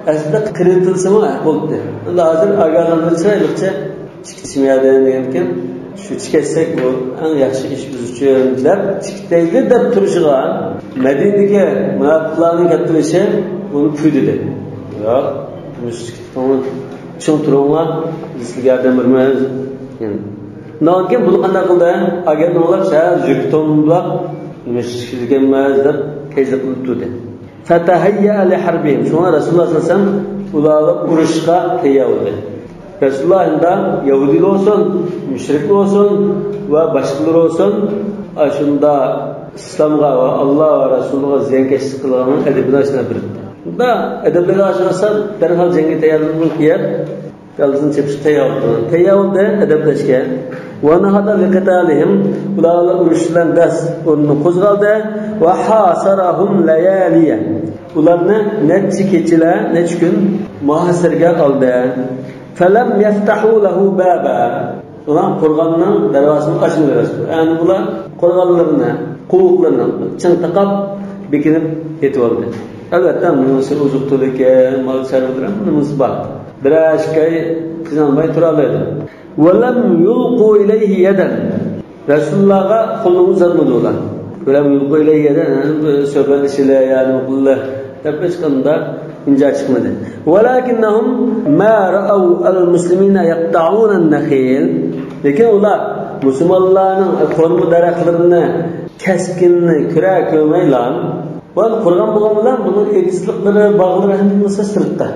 ئەسلىدە قىرىۋېتىلسىمۇ ھەق بولدى. ئەمدى ھازىر ئاگاھلاندۇرۇش چىرايلىقچە چىقىشمىيەدە دېگەنكەن، شۇ چىكەتسەك بۇ ئەڭ ياخشى ئىش بىز ئۈچۈن دەپ چىكىتەيلى دەپ تۇرۇشىغا مەدىنىدىكى مۇناپىقلارنىڭ كەلتۈرۈشى ئۇنى پۈدىدى. ياق، مۇشرىك چىڭ تۇرۇڭلار، بىز سىزگە ياردەم بېرىمىز. يەنى، ئۇنىڭدىن كېيىن بۇلار قانداق قىلدى؟ ئاگەتنى ئاڭلاپ، شەھەر يۈرۈكتىن بۇلاپ، مۇشرىك ئىكەنمىز دەپ كەيزى قىلىپ تۇردى. فتهيأ لحربهم. شۇڭا رەسۇلۇللا سەللەللاھۇ ئەلەيھى ۋەسەللەم ئۇلارغا ئۇرۇشقا تەييار بولدى. رەسۇلۇللا ئەمدى يەھۇدىيلار بولسۇن، مۇشرىكلار بولسۇن ۋە باشقىلار بولسۇن، ئاشۇنداق ئىسلامغا ۋە ئاللا ۋە رەسۇلىغا زىيانكەشلىك قىلغاننىڭ ئەدىپىنى ئاشۇنداق بېرىپتۇ. بۇنداق ئەدەپلەرگە ئاشۇنداق دەرھال جەڭگە تەييارلىقىنى قىلىپ، كاللىسىنى چېپىشقا تەييار بولدى. تەييار بولدى ئەدەپلەشكە. ونهض لقتالهم. ئۇلار بىلەن ئۇرۇش بىلەن دەس ئورنىنى قوزغالدى. وحاصرهم ليالي. ئۇلارنى نەچچە كېچىلەر، نەچچە كۈن مۇھاسىرىگە ئالدى. فلم يفتحوا له بابا. ئۇلار قورغاننىڭ دەرۋازىسىنى ئاچمىدى رەسۇل. يەنى ئۇلار قورغانلىرىنى، قوۋۇقلىرىنى چىڭ تاقاپ بېكىنىپ يېتىۋالدى. ئەلۋەتتە، مېنىڭسى ئوزۇق-تۈلۈك، مال-چارۋىلىرى ھەممىسى بار. بىرەر ئىككى ئاي قىينالماي تۇرالايدۇ. ولم يلقوا إليه يدا. رەسۇلۇللاغا قولىنى ئۇزاتمىدى ئۇلار. ولم يلقوا إليه يدا، يەنى بۇ سۆھبەتلىشىلى، يەنى قىلىلى دەپ ھېچقانداق ئىنجا چىقمىدى. ولكنهم ما رأوا المسلمين يقطعون النخيل. لېكىن ئۇلار مۇسۇلمانلارنىڭ خورما دەرەخلىرىنى كەسكىنىنى كۆرە كۆرمەيلا، بۇ قورغان بولغان بىلەن بۇنىڭ ئېتىزلىقلىرى، باغلىرى ھەممىسى سىرتتا.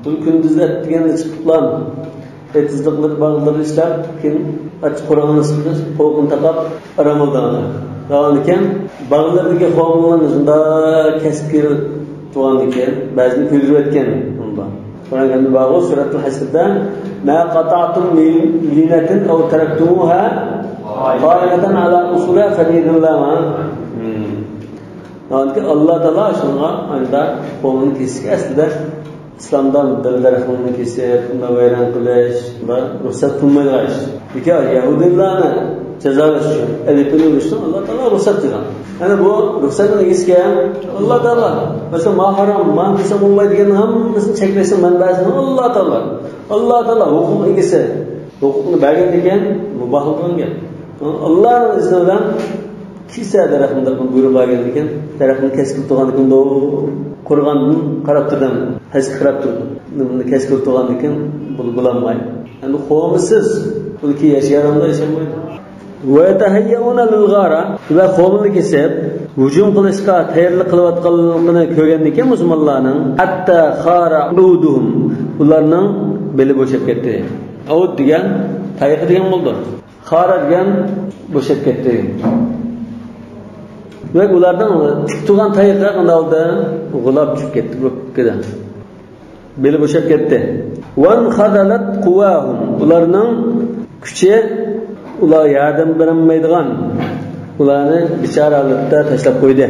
بۇ كۈندۈزلەپ دېگەندە چىقىپلا ئېتىزلىقلىرى، باغلىرى ئىشلەپ، كېيىن ئاچچىق قورغاننى چىقىپ، قوۋۇقنى تاقاپ، ئارام ئالىدىغان. دېگەندىكىن، باغلىرىدىكى خورمىلارنى شۇنداق كەسكىن تۇغاندىكىن، بەزىنى كۆيدۈرۈۋەتكەن. قۇرئان كەرىمدە بارغۇ، سۈرەتۇل ھەشردا، ما قطعتم من لينة أو تركتموها قائمة على أصولها فبإذن الله. مم. ناھايىتى ئاللا تائالا شۇنىڭغا ئايدا قومىنى كېسىشكە ئەسلىدە ئىسلامدا بىر دەرەخنى كېسىپ، ئۇنى ۋەيران قىلىش، بۇلار رۇخسەت قىلمايدىغان ئىش. لېكىن يەھۇدىيلارنى جازالاش ئۈچۈن، ئەدىپىنى ئۇرۇشنى ئاللا تائالا رۇخسەت قىلغان. يەنى بۇ رۇخسەتنىڭ ئىگىسى كىم؟ ئاللا تائالا. مەسىلەن، ما ھارام، ما دېسە بولمايدۇ دېگەن ھەممىسىنى چەكلەشنىڭ مەنبەسى ئاللا تائالا. ئاللا تائالا ھوقۇق ئىگىسى. ھوقۇقنى بەرگەندىكىن مۇباھ بولغان گەپ. ئاللانىڭ ئىزنى بىلەن كېسە دەرەخنى دەپ بۇيرۇق بەرگەندىكىن، دەرەخنى كەسكىلى تۇرغاندىكىن بۇ قورغاندىن قاراپ تۇردى، پەسكە قاراپ تۇردى. بۇنى كەسكىلى تۇرغاندىكىن بۇ بولالمايدۇ. ئەمدى خورمىسىز بۇ كېيىن ياشىيالامدۇ؟ ياشىيالمايدۇ. ويتهيئون للغارة، ۋە خورمىنى كېسىپ ھۇجۇم قىلىشقا تەييارلىق قىلىۋاتقانلىقىنى كۆرگەندىكىن مۇسۇلمانلارنىڭ، حتى خار عودهم، ئۇلارنىڭ بېلى بوشاپ كەتتى. ئود دېگەن تايىقى دېگەن بولىدۇ. خار دېگەن بوشاپ كەتتى. ۋە ئۇلارنىڭ تىك تۇرغان تايىقى قانداق بولدى؟ غۇلاپ چۈشۈپ كەتتى بۇ كېدە. بېلى بوشاپ كەتتى. وانخذلت قواهم، ئۇلارنىڭ كۈچى ئۇلارغا ياردەم بېرەلمەيدىغان، ئۇلارنى بىچارە ھالەتتە تاشلاپ قويدى.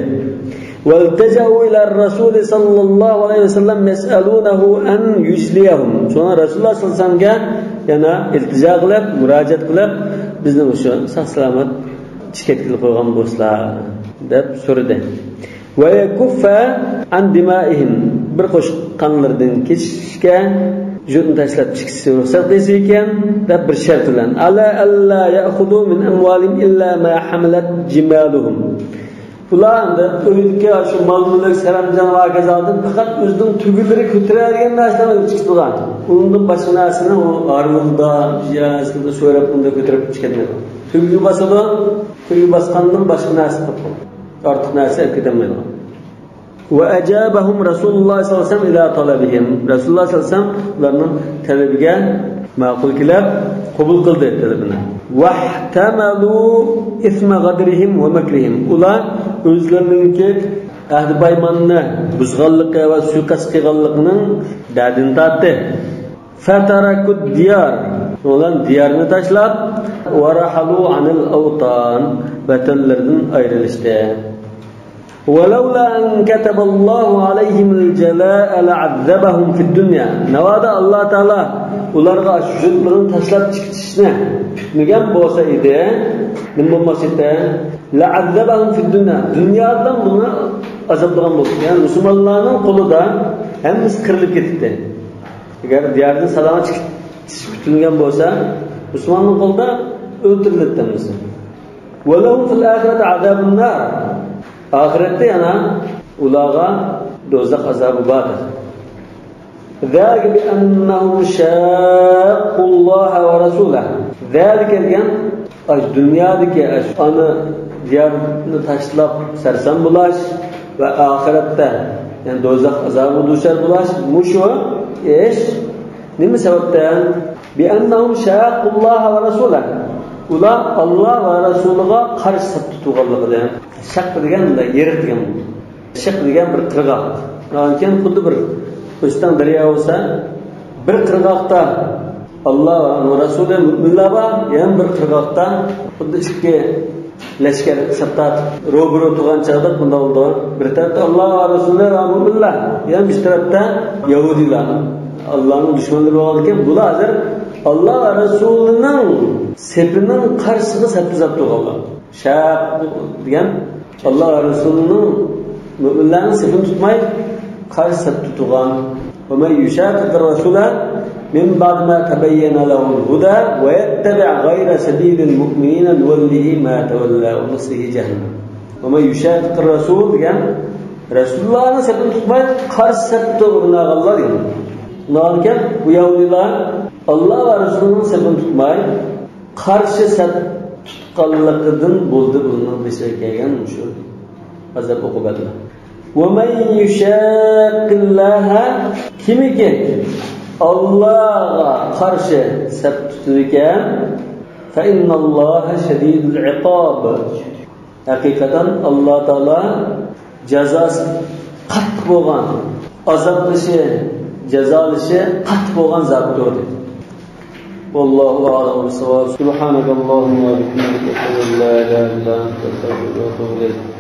والتجأوا إلى الرسول صلى الله عليه وسلم يسألونه أن يجليهم. شۇڭا رەسۇلۇللاھ سەللەللاھۇ ئەلەيھى ۋەسەللەمگە يەنە ئىلتىجا قىلىپ، مۇراجىئەت قىلىپ، بىزنى مۇشۇ ساق-سالامەت چىقىپ كېتىپ قويغان بولسىلا دەپ سورىدى. ويكف عن دمائهم، بىر قوشۇق قانلىرىدىن كېچىشكە، يۇرتنى تاشلاپ چىقىشى رۇخسەت قىلسا ئىكەن دەپ بىر شەرت بىلەن. على ألا يأخذوا من أموالهم إلا ما حملت جمالهم. ئۇلار ئەمدى ئۆيدىكى شۇ مال-مۈلۈك، سەرەمجان ۋە ھاكازادىن پەقەت ئۆزىنىڭ تۈگۈنلىرى كۆتۈرەلىگەن نەرسىلەرنى ئېلىپ چىقىدىغان. ئۇنىڭدىن باشقا نەرسىنى ئۇ ھارۋىلىدا، يا سىلىدا سۆرەپ بۇندا كۆتۈرۈپ چىقىدىغان. تۈگىگە باسىدۇ، تۈگىگە باسقاندىن باشقا نەرسە تاپقان. ئارتۇق نەرسە ئېلىپ كېتەلمەيدىغان. وأجابهم رسول الله صلى الله عليه وسلم إلى طلبهم. رەسۇلۇللاھ سەللەللاھۇ ئەلەيھى ۋەسەللەم ئۇلارنىڭ تەلىپىگە ماقۇل كېلىپ، قوبۇل قىلدى تەلىپىنى. واحتملوا إثم غدرهم ومكرهم. ئۇلار ئۆزلىرىنىڭكى ئەھدى پايماننى بۇزغانلىقى ۋە سۇيىقەست قىلغانلىقىنىڭ دەردىنى تارتتى. فتركوا الديار. ئۇلار دىيارنى تاشلاپ، ورحلوا عن الأوطان. ۋەتەنلىرىدىن ئايرىلىشتى. ولولا أن كتب الله عليهم الجلاء لعذبهم في الدنيا. ناۋادا ئاللا تائالا ئۇلارغا شۇ يۇرتلىرىنى تاشلاپ چىقىشنى پۈتمىگەن بولسا ئىدى، نېمە بولماس ئىدى؟ لعذبهم في الدنيا. دۇنيادا بۇنى ئازابلىغان بولسا. يەنى مۇسۇلمانلارنىڭ قولىدا ھەممىسى قىرىلىپ كېتىتتى. ئەگەر دىياردىن سالامەت چىقىش پۈتۈلگەن بولسا، مۇسۇلماننىڭ قولىدا ئۆلتۈرۈلەتتى ھەممىسى. ولهم في الآخرة عذاب النار. ئاخىرەتتە يەنە ئۇلارغا دوزاخ ئازابى باردۇر. ذلك بأنهم شاقوا الله ورسوله. ذلك دېگەن ئاشۇ دۇنيادىكى ئاشۇ ئانا دىيارنى تاشلاپ سەرسان بولاش ۋە ئاخىرەتتە، يەنى دوزاخ ئازابىغا دۇچار بولاش، مۇشۇ ئىش نېمە سەۋەبتىن؟ بأنهم شاقوا الله ورسوله. ئۇلار ئاللا ۋە رەسۇلىغا قارشى سەپتە تۇرغانلىقىدىن. شاق دېگەن مۇنداق يېرىق دېگەن. شاق دېگەن بىر قىرغاق. ئۇنىڭدىن كېيىن خۇددى بىر ئۆستەڭ دەريا بولسا، بىر قىرغاقتا ئاللا ۋە رەسۇلى، مۆمىنلەر بار، يەنە بىر قىرغاقتا خۇددى ئىككى لەشكەر سەپ تارتىپ روبىرو تۇرغان چاغدا بۇنداق بولىدۇ. بىر تەرەپتە ئاللا ۋە رەسۇلى ۋە مۆمىنلەر، يەنە بىر تەرەپتە يەھۇدىيلار. ئاللانىڭ دۈشمەنلىرى بولغاندىكىن، بۇلار ھازىر ئاللا ۋە رەسۇلىنىڭ سېپىنىڭ قارشىسىغا سەپتە سەپ تۇرغانلار. شاق دېگەن ئاللا ۋە رەسۇلىنىڭ، مۆمىنلەرنىڭ سېپىنى تۇتماي، قارشى سەپتە تۇرغان. ومن يشاقق الرسول من بعد ما تبين له الهدى ويتبع غير سبيل المؤمنين نوله ما تولى ونصله جهنم. ومن يشاقق الرسول دېگەن رەسۇلۇللانىڭ سېپىنى تۇتماي، قارشى سەپتە ئورۇن ئالغانلار دېگەن. ئۇنىڭدىن كېيىن بۇ يەھۇدىيلار ئاللا ۋە رەسۇلىنىڭ سېپىنى تۇتماي، قارشى سەپ تۇتقانلىقىدىن بولدى بۇنىڭ بېشىغا كەلگەن مۇشۇ ئازاب ئوقۇبەتلەر. ومن يشاق الله، كىمكى ئاللاغا قارشى سەپ تۇتىدىكەن، فإن الله شديد العقاب. ھەقىقەتەن ئاللا تائالا جازاسى قاتتىق بولغان، ئازابلىشى، جازالىشى قاتتىق بولغان زاتتۇر دېدى. والله أعلم بالصواب. سبحانك اللهم وبحمدك، أشهد أن لا إله إلا أنت، أستغفرك وأتوب إليك.